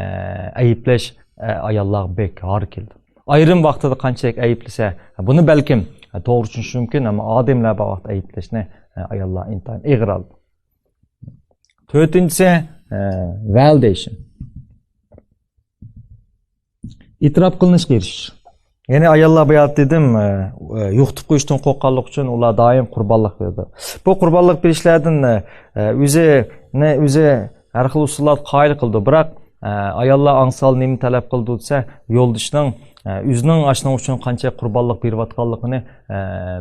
ئەيىبلەش، ئە، ئاياللارغا بەك ھار كېلىدۇ. ئايرىم ۋاقتىدا قانچىلىك ئەيىبلىسە، بۇنى بەلكىم، ئە، توغرا چۈشىنىشى مۇمكىن، ئەمما ئادەملەر بار ۋاقىتتا ئەيىبلەشنى، ئە، ئاياللار ئىنتايىن ئېغىر ئالىدۇ. تۆتىنچىسى، ئە، validation. ئېتىراپ قىلىنىشقا ئېرىشىش. يەنى ئاياللار بايا دېدىم، ئە، ئە، يوقىتىپ قويۇشتىن قورققانلىقى ئۈچۈن ئۇلار دائىم قۇربانلىق بېرىدۇ. بۇ قۇربانلىق بېرىشلەردىن، ئە، ئۆزىنى ئۆزى ھەر خىل ئۇسۇللاردا قايىل قىلىدۇ. بىراق، ئە، ئاياللار ئاڭسىز نېمە تەلەپ قىلىدۇ دېسە، يولدىشىنىڭ، ئە، ئۆزىنىڭ ئاشۇنىڭ ئۈچۈن قانچە قۇربانلىق بېرىۋاتقانلىقىنى، ئە،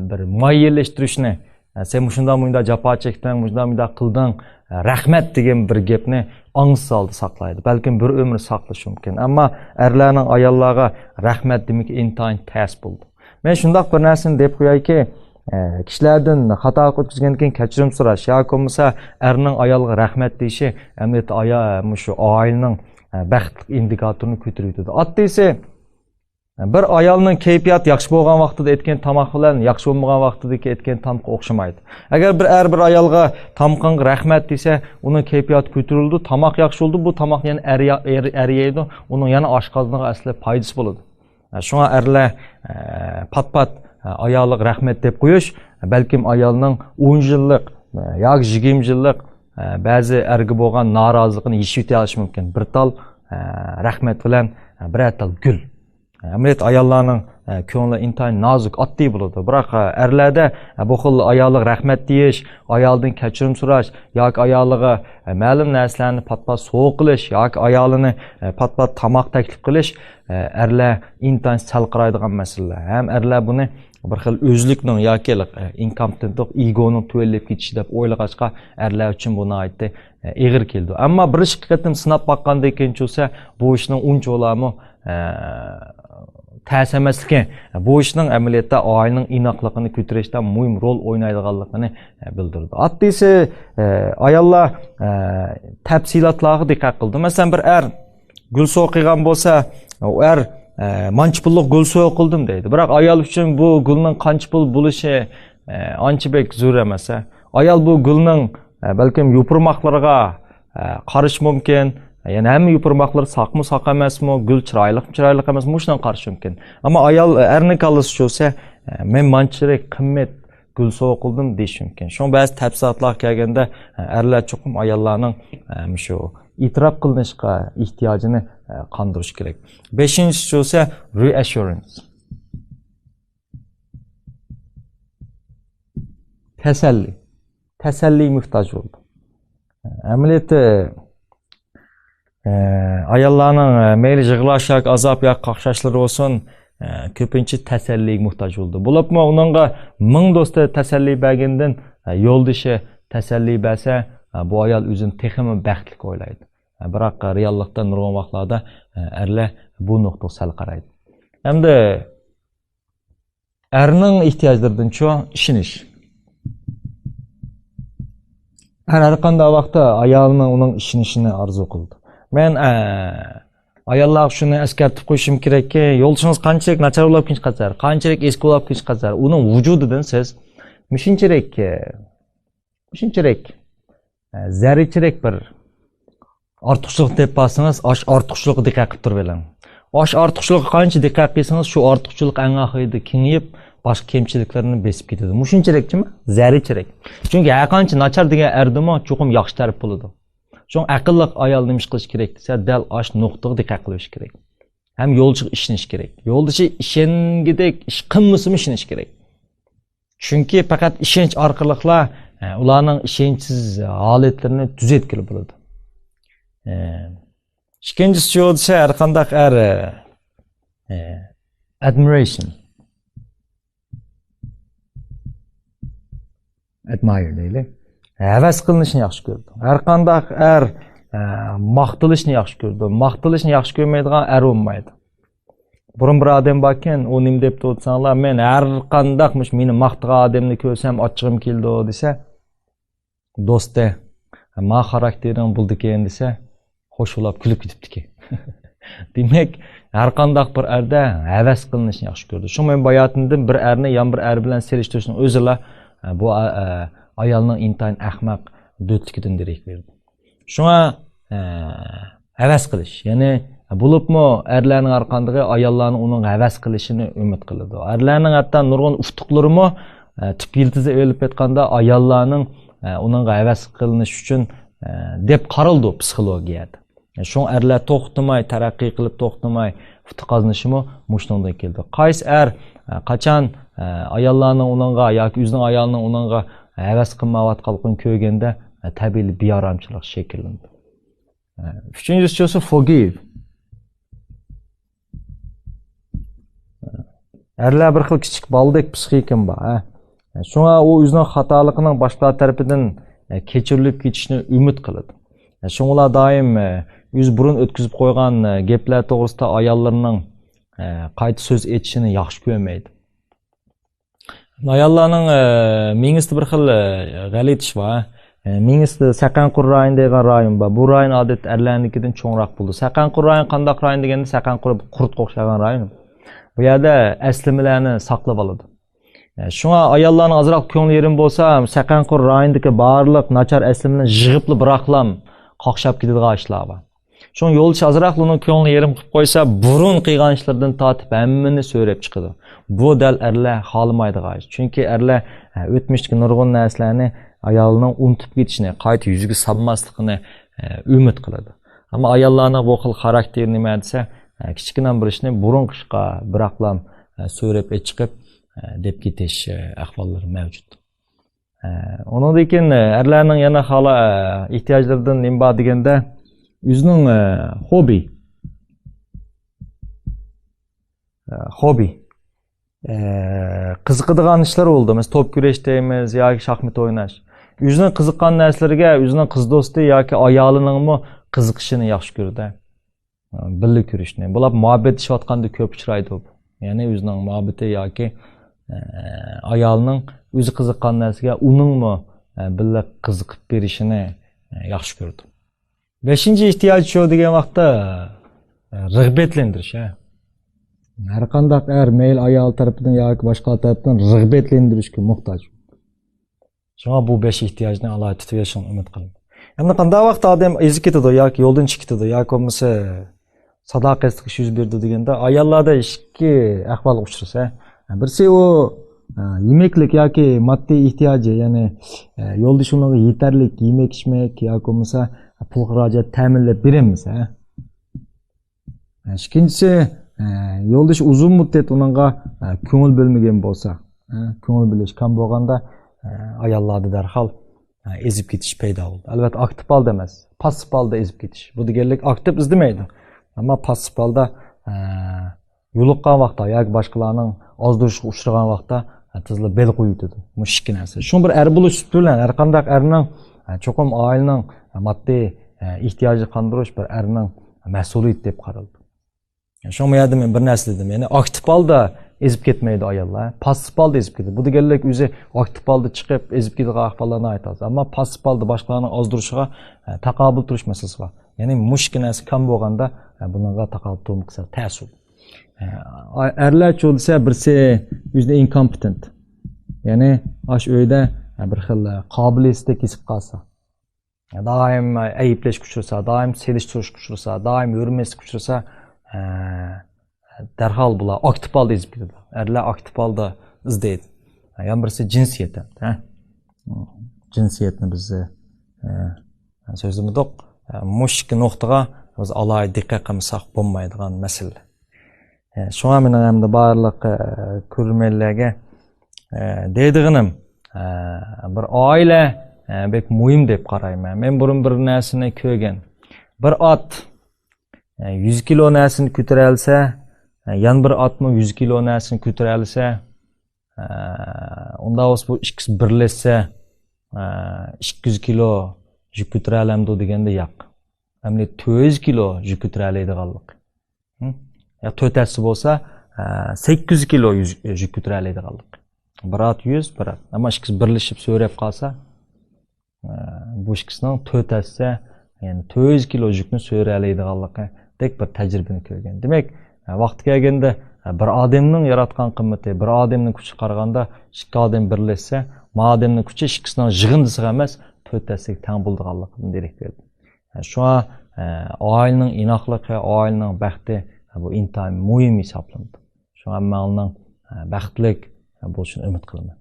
بىر مۇئەييەنلەشتۈرۈشنى، ئە، سەن مۇشۇنداق، مۇنداق جاپا چەكتىڭ، مۇشۇنداق، مۇنداق قىلدىڭ، ئە، رەھمەت دېگەن بىر گەپنى ئاڭسىز ھالدا ساقلايدۇ. بەلكىم بىر ئۆمۈر ساقلىشى مۇمكىن. ئەمما ئەرلەرنىڭ ئاياللارغا رەھمەت دېمىكى ئىنتايىن تەس بولىدۇ. مەن شۇنداق بىر نەرسىنى دەپ قويايكى، ئە، كىشىلەردىن خاتا ئۆتكۈزگەندىن كېيىن كەچۈرۈم سوراش ياكى بولمىسا ئەرنىڭ ئايالغا رەھمەت دېيىشى ئەمەلىيەتتە ئايا-، مۇشۇ ئائىلىنىڭ، ئە، بەختلىك ئىندىكاتورىنى كۆتۈرۈۋېتىدۇ. ئاددىيسى، بىر ئايالنىڭ كەيپىياتى ياخشى بولغان ۋاقتىدا ئېتكەن تاماق بىلەن ياخشى بولمىغان ۋاقتىدىكى ئېتكەن تامىقى ئوخشىمايدۇ. ئەگەر بىر ئەر بىر ئايالغا تامىقىڭغا رەھمەت دېسە، ئۇنىڭ كەيپىياتى كۆتۈرۈلىدۇ، تاماق ياخشى بولىدۇ، بۇ تاماق يەنە ئەر يا-، ئەر-، ئەر يەيدۇ، ئۇنىڭ يەنە ئاشقازىنىغا ئەسلى پايدىسى بولىدۇ. شۇڭا ئەرلەر، ئە، پات-پات، ئە، ئايالىغا رەھمەت دەپ قويۇش، بەلكىم ئايالنىڭ ئون يىللىق، ئە، ياكى يىگىرمە يىللىق، ئە، بەزى ئەرگە بولغان نارازىلىقىنى يېشىۋېتەلىشى مۇمكىن. بىر تال، ئە، رەھمەت بىلەن، ئە، بىرەر تال گۈل. ئەمەلىيەتتە ئاياللارنىڭ، ئە، كۆڭلى ئىنتايىن نازۇك، ئاددىي بولىدۇ. بىراق، ئە، ئەرلەردە، ئە، بۇ خىل ئايالىغا رەھمەت دېيىش، ئايالدىن كەچۈرۈم سوراش ياكى ئايالىغا، ئە، مەلۇم نەرسىلەرنى پات-پات سوۋغا قىلىش ياكى ئايالىنى، ئە، پات-پات تاماق تەكلىپ قىلىش، ئە، ئەرلەر ئىنتايىن سەل قارايدىغان مەسىلىلەر. ھەم ئەرلەر بۇنى بىر خىل ئۆزلۈكنىڭ ياكى، ئە، ئىنكومپېتېنتلىق، ئېگونىڭ تۆۋەنلەپ كېتىشى دەپ ئويلىغاچقا، ئەرلەر ئۈچۈن بۇ ناھايىتى، ئە، ئېغىر كېلىدۇ. ئەمما بىر ئىككى قېتىم سىناپ باققاندىن كېيىن چۈشىسە، بۇ ئىشنىڭ ئۇنچىۋالامۇ، ئە، تەس ئەمەسلىكى، بۇ ئىشنىڭ ئەمەلىيەتتە ئائىلىنىڭ ئىناقلىقىنى كۆتۈرۈشتە مۇھىم رول ئوينايدىغانلىقىنى، ئە، بىلدۈرىدۇ. ئاددىيسى، ئە، ئاياللار، ئە، تەپسىلاتلارغا دىققەت قىلىدۇ. مەسىلەن، بىر ئەر گۈل سوۋغا قىلغان بولسا، ئۇ ئەر، ئە، مانچە پۇللۇق گۈل سوۋغا قىلدىم دەيدۇ. بىراق ئايال ئۈچۈن بۇ گۈلنىڭ قانچە پۇل بولۇشى، ئە، ئانچە بەك زۆرۈر ئەمەس، ھە. ئايال بۇ گۈلنىڭ، ئە، بەلكىم يوپۇرماقلىرىغا، ئە، قارىشى مۇمكىن. يەنى ھەممە يوپۇرماقلىرى ساقمۇ ساق ئەمەسمۇ، گۈل چىرايلىقمۇ چىرايلىق ئەمەسمۇ، مۇشۇنىڭغا قارىشى مۇمكىن. ئەمما ئايال، ئە، ئەرنىڭ كاللىسى چۈشۈرسە، ئە، مەن مانچىلىك قىممەت گۈل سوۋغا قىلدىم دېيىشى مۇمكىن. شۇڭا بەزى تەپسىلاتلارغا كەلگەندە، ئە، ئەرلەر چوقۇم ئاياللارنىڭ، ئە، مۇشۇ ئېتىراپ قىلىنىشقا ئېھتىياجىنى، ئە، قاندۇرۇشى كېرەك. بەشىنچىسى بولسا reassurance. تەسەللى. تەسەللىگە موھتاج بولىدۇ. ئەمەلىيەتتە، ئە، ئاياللارنىڭ، ئە، مەيلى يىغلاش ياكى ئازاب ياكى قاقشاشلىرى بولسۇن، ئە، كۆپىنچە تەسەللىگە موھتاج بولىدۇ. بولۇپمۇ ئۇنىڭغا مىڭ دوستى تەسەللى بەرگەندىن، ئە، يولدىشى تەسەللى بەرسە، ئە، بۇ ئايال ئۆزىنى تېخىمۇ بەختلىك ئويلايدۇ. ئە، بىراق، ئە، رېئاللىقتا نۇرغۇن ۋاقىتلاردا، ئە، ئەرلەر بۇ نۇقتىغا سەل قارايدۇ. ئەمدى ئەرنىڭ ئېھتىياجلىرىدىنچۇ؟ ئىشىنىش. ئەر ھەر قانداق ۋاقىتتا ئايالىنىڭ ئۇنىڭ ئىشىنىشىنى ئارزۇ قىلىدۇ. مەن، ئە، ئاياللارغا شۇنى ئەسكەرتىپ قويۇشۇم كېرەككى، يولدىشىڭىز قانچىلىك ناچار بولۇپ كېتىشقا قەدەر، قانچىلىك ئېسكى بولۇپ كېتىشقا قەدەر، ئۇنىڭ ۋۇجۇدىدىن سىز مۇشۇنچىلىك، مۇشۇنچىلىك، ئە، زەررىچىلىك بىر ئارتۇقچىلىق تېپىپ قالسىڭىز، ئاش ئارتۇقچىلىققا دىققەت قىلىپ تۇرۇۋېلىڭ. ئاش ئارتۇقچىلىققا قانچە دىققەت قىلسىڭىز، شۇ ئارتۇقچىلىق ئەڭ ئاخىرىدا كېڭىيىپ، باشقا كەمچىلىكلىرىنى بېسىپ كېتىدۇ. مۇشۇنچىلىكچىمۇ؟ زەررىچىلىك. چۈنكى ھەر قانچە ناچار دېگەن ئەردىمۇ چوقۇم ياخشى تەرەپ بولىدۇ. شۇڭا ئەقىللىق ئايال نېمە ئىش قىلىشى كېرەك دېسە، دەل ئاش نۇقتىغا دىققەت قىلىۋېلىشى كېرەك. ھەم يولدىشىغا ئىشىنىشى كېرەك. يولدىشى ئىشەنگۈدەك ئىش قىلمىسىمۇ ئىشىنىشى كېرەك. چۈنكى پەقەت ئىشەنچ ئارقىلىقلا، ئە، ئۇلارنىڭ ئىشەنچسىز ھالەتلىرىنى تۈزەتكىلى بولىدۇ. ئە، ئىككىنچىسى شۇ دېسە، ھەر قانداق ئەر، ئە، admiration، admire دەيلى. ھەۋەس قىلىنىشنى ياخشى كۆرىدۇ. ھەر قانداق ئەر، ئە، ماختىلىشنى ياخشى كۆرىدۇ. ماختىلىشنى ياخشى كۆرمەيدىغان ئەر بولمايدۇ. بۇرۇن بىر ئادەم باركەن، ئۇ نېمە دەپتۇ دېسەڭلار، مەن ھەر قانداق مۇشۇ مېنى ماختىغان ئادەمنى كۆرسەم ئاچچىقىم كېلىدۇ دېسە، دوستى، ما خاراكتېرىڭ بولىدىكەن دېسە، خوش بولاپ كۈلۈپ كېتىپتىكەن. دېمەك، ھەر قانداق بىر ئەردە ھەۋەس قىلىنىشنى ياخشى كۆرىدۇ. شۇڭا مەن باياتىندىن بىر ئەرنى يان بىر ئەر بىلەن سېلىشتۇرۇشنىڭ ئۆزىلا، بۇ، ئايالنىڭ ئىنتايىن ئەخمەق دۆتلۈكىدىن دېرەك بېرىدۇ. شۇڭا، ئە، ھەۋەس قىلىش، يەنى بولۇپمۇ ئەرلەرنىڭ ھەرقاندىقى ئاياللارنىڭ ئۇنىڭغا ھەۋەس قىلىشىنى ئۈمىد قىلىدۇ. ئەرلەرنىڭ ھەتتا نۇرغۇن ئۇتۇقلىرىمۇ، ئە، تۈپ يىلتىزى ئېلىپ ئېيتقاندا ئاياللارنىڭ، ئە، ئۇنىڭغا ھەۋەس قىلىنىش ئۈچۈن، ئە، دەپ قارىلىدۇ پسىخولوگىيەدە. شۇڭا ئەرلەر توختىماي، تەرەققىي قىلىپ توختىماي ئۇتۇق قازىنىشىمۇ مۇشۇنىڭدىن كېلىدۇ. قايسى ئەر، ئە، قاچان، ئە، ئاياللارنىڭ ئۇنىڭغا ياكى ئۆزىنىڭ ئايالىنىڭ ئۇنىڭغا ھەۋەس قىلمايۋاتقانلىقىنى كۆرگەندە، ئە، تەبىئىي بىئارامچىلىق شەكىللىنىدۇ. ئۈچىنچىسى بولسا forgive. ئەرلەر بىر خىل كىچىك بالىدەك پسىخىكىم بار، ھە. شۇڭا ئۇ ئۆزىنىڭ خاتالىقىنىڭ باشقىلار تەرىپىدىن، ئە، كەچۈرۈلۈپ كېتىشىنى ئۈمىد قىلىدۇ. ئە، شۇڭا ئۇلار دائىم، ئە، ئۆزى بۇرۇن ئۆتكۈزۈپ قويغان، ئە، گەپلەر توغرىسىدا ئاياللىرىنىڭ، ئە، قايتا سۆز ئېچىشىنى ياخشى كۆرمەيدۇ. ئاياللارنىڭ، ئە، مېڭىسىدە بىر خىل، ئە، غەلىتە ئىش بار. ئە، مېڭىسىدە سەقەنقۇر رايونى دېگەن رايون بار. بۇ رايون ئادەتتە ئەرلەرنىڭكىدىن چوڭراق بولىدۇ. سەقەنقۇر رايونى قانداق رايون دېگەندە، سەقەنقۇر قۇرتقا ئوخشىغان رايون. بۇ يەردە ئەسلىمىلەرنى ساقلاپ ئالىدۇ. ئە، شۇڭا ئاياللارنىڭ ئازراق كۆڭلى يېرىم بولسا، سەقەنقۇر رايونىدىكى بارلىق ناچار ئەسلىمىلەرنى يىغىپلا بىراقلام قاقشاپ كېتىدىغان ئىشلار بار. شۇڭا يولدىشى ئازراقلا ئۇنىڭ كۆڭلىنى يېرىم قىلىپ قويسا، بۇرۇن قىلغان ئىشلىرىدىن تارتىپ ھەممىنى سۆرەپ چىقىدۇ. بۇ دەل ئەرلەر خالىمايدىغان ئىش. چۈنكى ئەرلەر، ھە، ئۆتمۈشتىكى نۇرغۇن نەرسىلەرنى ئايالىنىڭ ئۇنتۇپ كېتىشىنى، قايتا يۈزىگە سالماسلىقىنى، ھە، ئۈمىد قىلىدۇ. ئەمما ئاياللارنىڭ بۇ خىل خاراكتېرى نېمە دېسە، ھە، كىچىككىنە بىر ئىشنى بۇرۇن قىلىشقا بىراقلام، ھە، سۆرەپ ئېچىقىپ، ھە، دەپ كېتىش، ھە، ئەھۋاللىرى مەۋجۇت. ئە، ئۇنىڭدىن كېيىن، ئە، ئەرلەرنىڭ يەنە خالا-، ئە، ئېھتىياجلىرىدىن نېمە بار دېگەندە، ئۆزىنىڭ، ئە، خوببى، ئە، خوببى، ئە، قىزىقىدىغان ئىشلار بولىدۇ. مەسىلەن، توپ كۈرەش دەيمىز ياكى شاھمات ئويناش. ئۆزىنىڭ قىزىققان نەرسىلىرىگە ئۆزىنىڭ قىز دوستى ياكى ئايالىنىڭمۇ قىزىقىشىنى ياخشى كۆرىدۇ. بىللە كۆرۈشنى. بۇلار مۇھەببەتلىشىۋاتقاندا كۆپ ئۇچرايدۇ. يەنى ئۆزىنىڭ مۇھەببىتى ياكى، ئە، ئايالىنىڭ ئۆزى قىزىققان نەرسىگە ئۇنىڭمۇ، ئە، بىللە قىزىقىپ بېرىشىنى، ئە، ياخشى كۆرىدۇ. بەشىنچى ئېھتىياج شۇ دېگەن ۋاقىتتا، ئە، رىغبەتلەندۈرۈش، ھە. ھەر قانداق ئەر مەيلى ئايال تەرىپىدىن ياكى باشقىلار تەرىپىدىن رىغبەتلەندۈرۈشكە موھتاج. شۇڭا بۇ بەش ئېھتىياجنى ئالاھىدە تۇتۇۋېلىشىڭنى ئۈمىد قىلىمەن. ئەمدى قانداق ۋاقىتتا ئادەم ئېزىپ كېتىدۇ ياكى يولدىن چىقىپ كېتىدۇ ياكى بولمىسا ساداقەتسىزلىك يۈز بېرىدۇ دېگەندە، ئاياللاردا ئىككى ئەھۋالغا ئۇچرىسا، بىرسى ئۇ، ئە، يېمەكلىك ياكى ماددىي ئېھتىياجى، يەنى، ئە، يولدىشى ئۇنىڭغا يېتەرلىك يېمەك-ئىچمەك ياكى بولمىسا پۇل خىراجەت تەمىنلەپ بېرەلمىسە. ئىككىنچىسى، ئە، يولدىشى ئۇزۇن مۇددەت ئۇنىڭغا، ئە، كۆڭۈل بۆلمىگەن بولسا، ئە، كۆڭۈل بۆلۈش كەم بولغاندا، ئە، ئاياللاردا دەرھال، ئە، ئېزىپ كېتىش پەيدا بولىدۇ. ئەلۋەتتە، ئاكتىپ ھالدا ئەمەس، پاسسىپ ھالدا ئېزىپ كېتىش. بۇ دېگەنلىك ئاكتىپ ئىزدىمەيدۇ. ئەمما پاسسىپ ھالدا، ئە، يولۇققان ۋاقىتتا ياكى باشقىلارنىڭ ئازدۇرۇشىغا ئۇچرىغان ۋاقىتتا، ئە، تېزلا بەل قويۇۋېتىدۇ. مۇشۇ ئىككى نەرسە. شۇڭا بىر ئەر بولۇش سۈپىتى بىلەن ھەر قانداق ئەرنىڭ، ئە، چوقۇم ئائىلىنىڭ، ئە، ماددىي، ئە، ئېھتىياجىنى قاندۇرۇش بىر ئەرنىڭ مەسئۇلىيىتى دەپ قارىلىدۇ. شۇڭا بۇ يەردە مەن بىر نەرسە دېدىم. يەنى ئاكتىپ ھالدا ئېزىپ كەتمەيدۇ ئاياللار. پاسسىپ ھالدا ئېزىپ كېتىدۇ. بۇ دېگەنلىك ئۆزى ئاكتىپ ھالدا چىقىپ ئېزىپ كېتىدىغان ئەھۋاللار ناھايىتى ئاز. ئەمما پاسسىپ ھالدا باشقىلارنىڭ ئازدۇرۇشىغا، ئە، تاقابىل تۇرۇش مەسىلىسى بار. يەنى مۇشۇ ئىككى نەرسە كەم بولغاندا، ئە، بۇنىڭغا تاقابىل تۇرمىسا تەس ئۇ. ئە، ئەرلەرچۇ دېسە بىرسى ئۆزىنى ئىنكومپېتېنت. يەنى ئاشۇ ئۆيدە، ئە، بىر خىل، ئە، قابىلىيەتسىزلىك ھېس قىلىپ قالسا. دائىم ئەيىبلەشكە ئۇچرىسا، دائىم سېلىشتۇرۇشقا ئۇچرىسا، دائىم ھۆرمەتسىزلىككە ئۇچرىسا، ئە، دەرھال بۇلار ئاكتىپ ھالدا ئېزىپ كېتىدۇ. ئەرلەر ئاكتىپ ھالدا ئىزدەيدۇ. يەنە بىرسى جىنسىيەت، ھە؟ جىنسىيەتنى بىز، ئە، سۆزلىمىدۇق. ئە، مۇشۇ ئىككى نۇقتىغا بىز ئالاھىدە دىققەت قىلمىساق بولمايدىغان مەسىلە. ئە، شۇڭا مېنىڭ ئەمدى بارلىق، ئە، كۆرۈرمەنلەرگە، ئە، دەيدىغىنىم، ئە، بىر ئائىلە، ئە، بەك مۇھىم دەپ قارايمەن. مەن بۇرۇن بىر نەرسىنى كۆرگەن. بىر ئات، ئە، يۈز كىلو نەرسىنى كۆتۈرەلىسە، ئە، يەنە بىر ئاتمۇ يۈز كىلو نەرسىنى كۆتۈرەلىسە، ئە، ئۇنداق بولسا بۇ ئىككىسى بىرلەشسە، ئە، ئىككى يۈز كىلو يۈك كۆتۈرەلەمدۇ دېگەندە ياق. ئەمدى تۆت يۈز كىلو يۈك كۆتۈرەلەيدىغانلىقى. ھە؟ يا تۆت ھەسسە بولسا، ئە، سەككىز يۈز كىلو يۈز-، يۈك كۆتۈرەلەيدىغانلىقى. بىر ئات يۈز، بىر ئات. ئەمما ئىككىسى بىرلىشىپ سۆرەپ قالسا، ئە، بۇ ئىككىسىنىڭ تۆت ھەسسە، يەنى تۆت يۈز كىلو يۈكنى سۆرەلەيدىغانلىقىدەك بىر تەجرىبىنى كۆرگەن. دېمەك، ئە، ۋاقتى كەلگەندە، ئە، بىر ئادەمنىڭ ياراتقان قىممىتى، بىر ئادەمنىڭ كۈچى قارىغاندا، ئىككى ئادەم بىرلەشسە، ما ئادەمنىڭ كۈچى ئىككىسىنىڭ يىغىندىسىغا ئەمەس، تۆت ھەسسىگە تەڭ بولىدىغانلىقىدىن دېرەك بېرىدۇ. شۇڭا، ئە، ئائىلىنىڭ ئىناقلىقى، ئائىلىنىڭ بەختى، ئە، بۇ ئىنتايىن مۇھىم ھېسابلىنىدۇ. شۇڭا ھەممىڭلارنىڭ، ئە، بەختلىك، ئە، بولۇشىنى ئۈمىد قىلىمەن.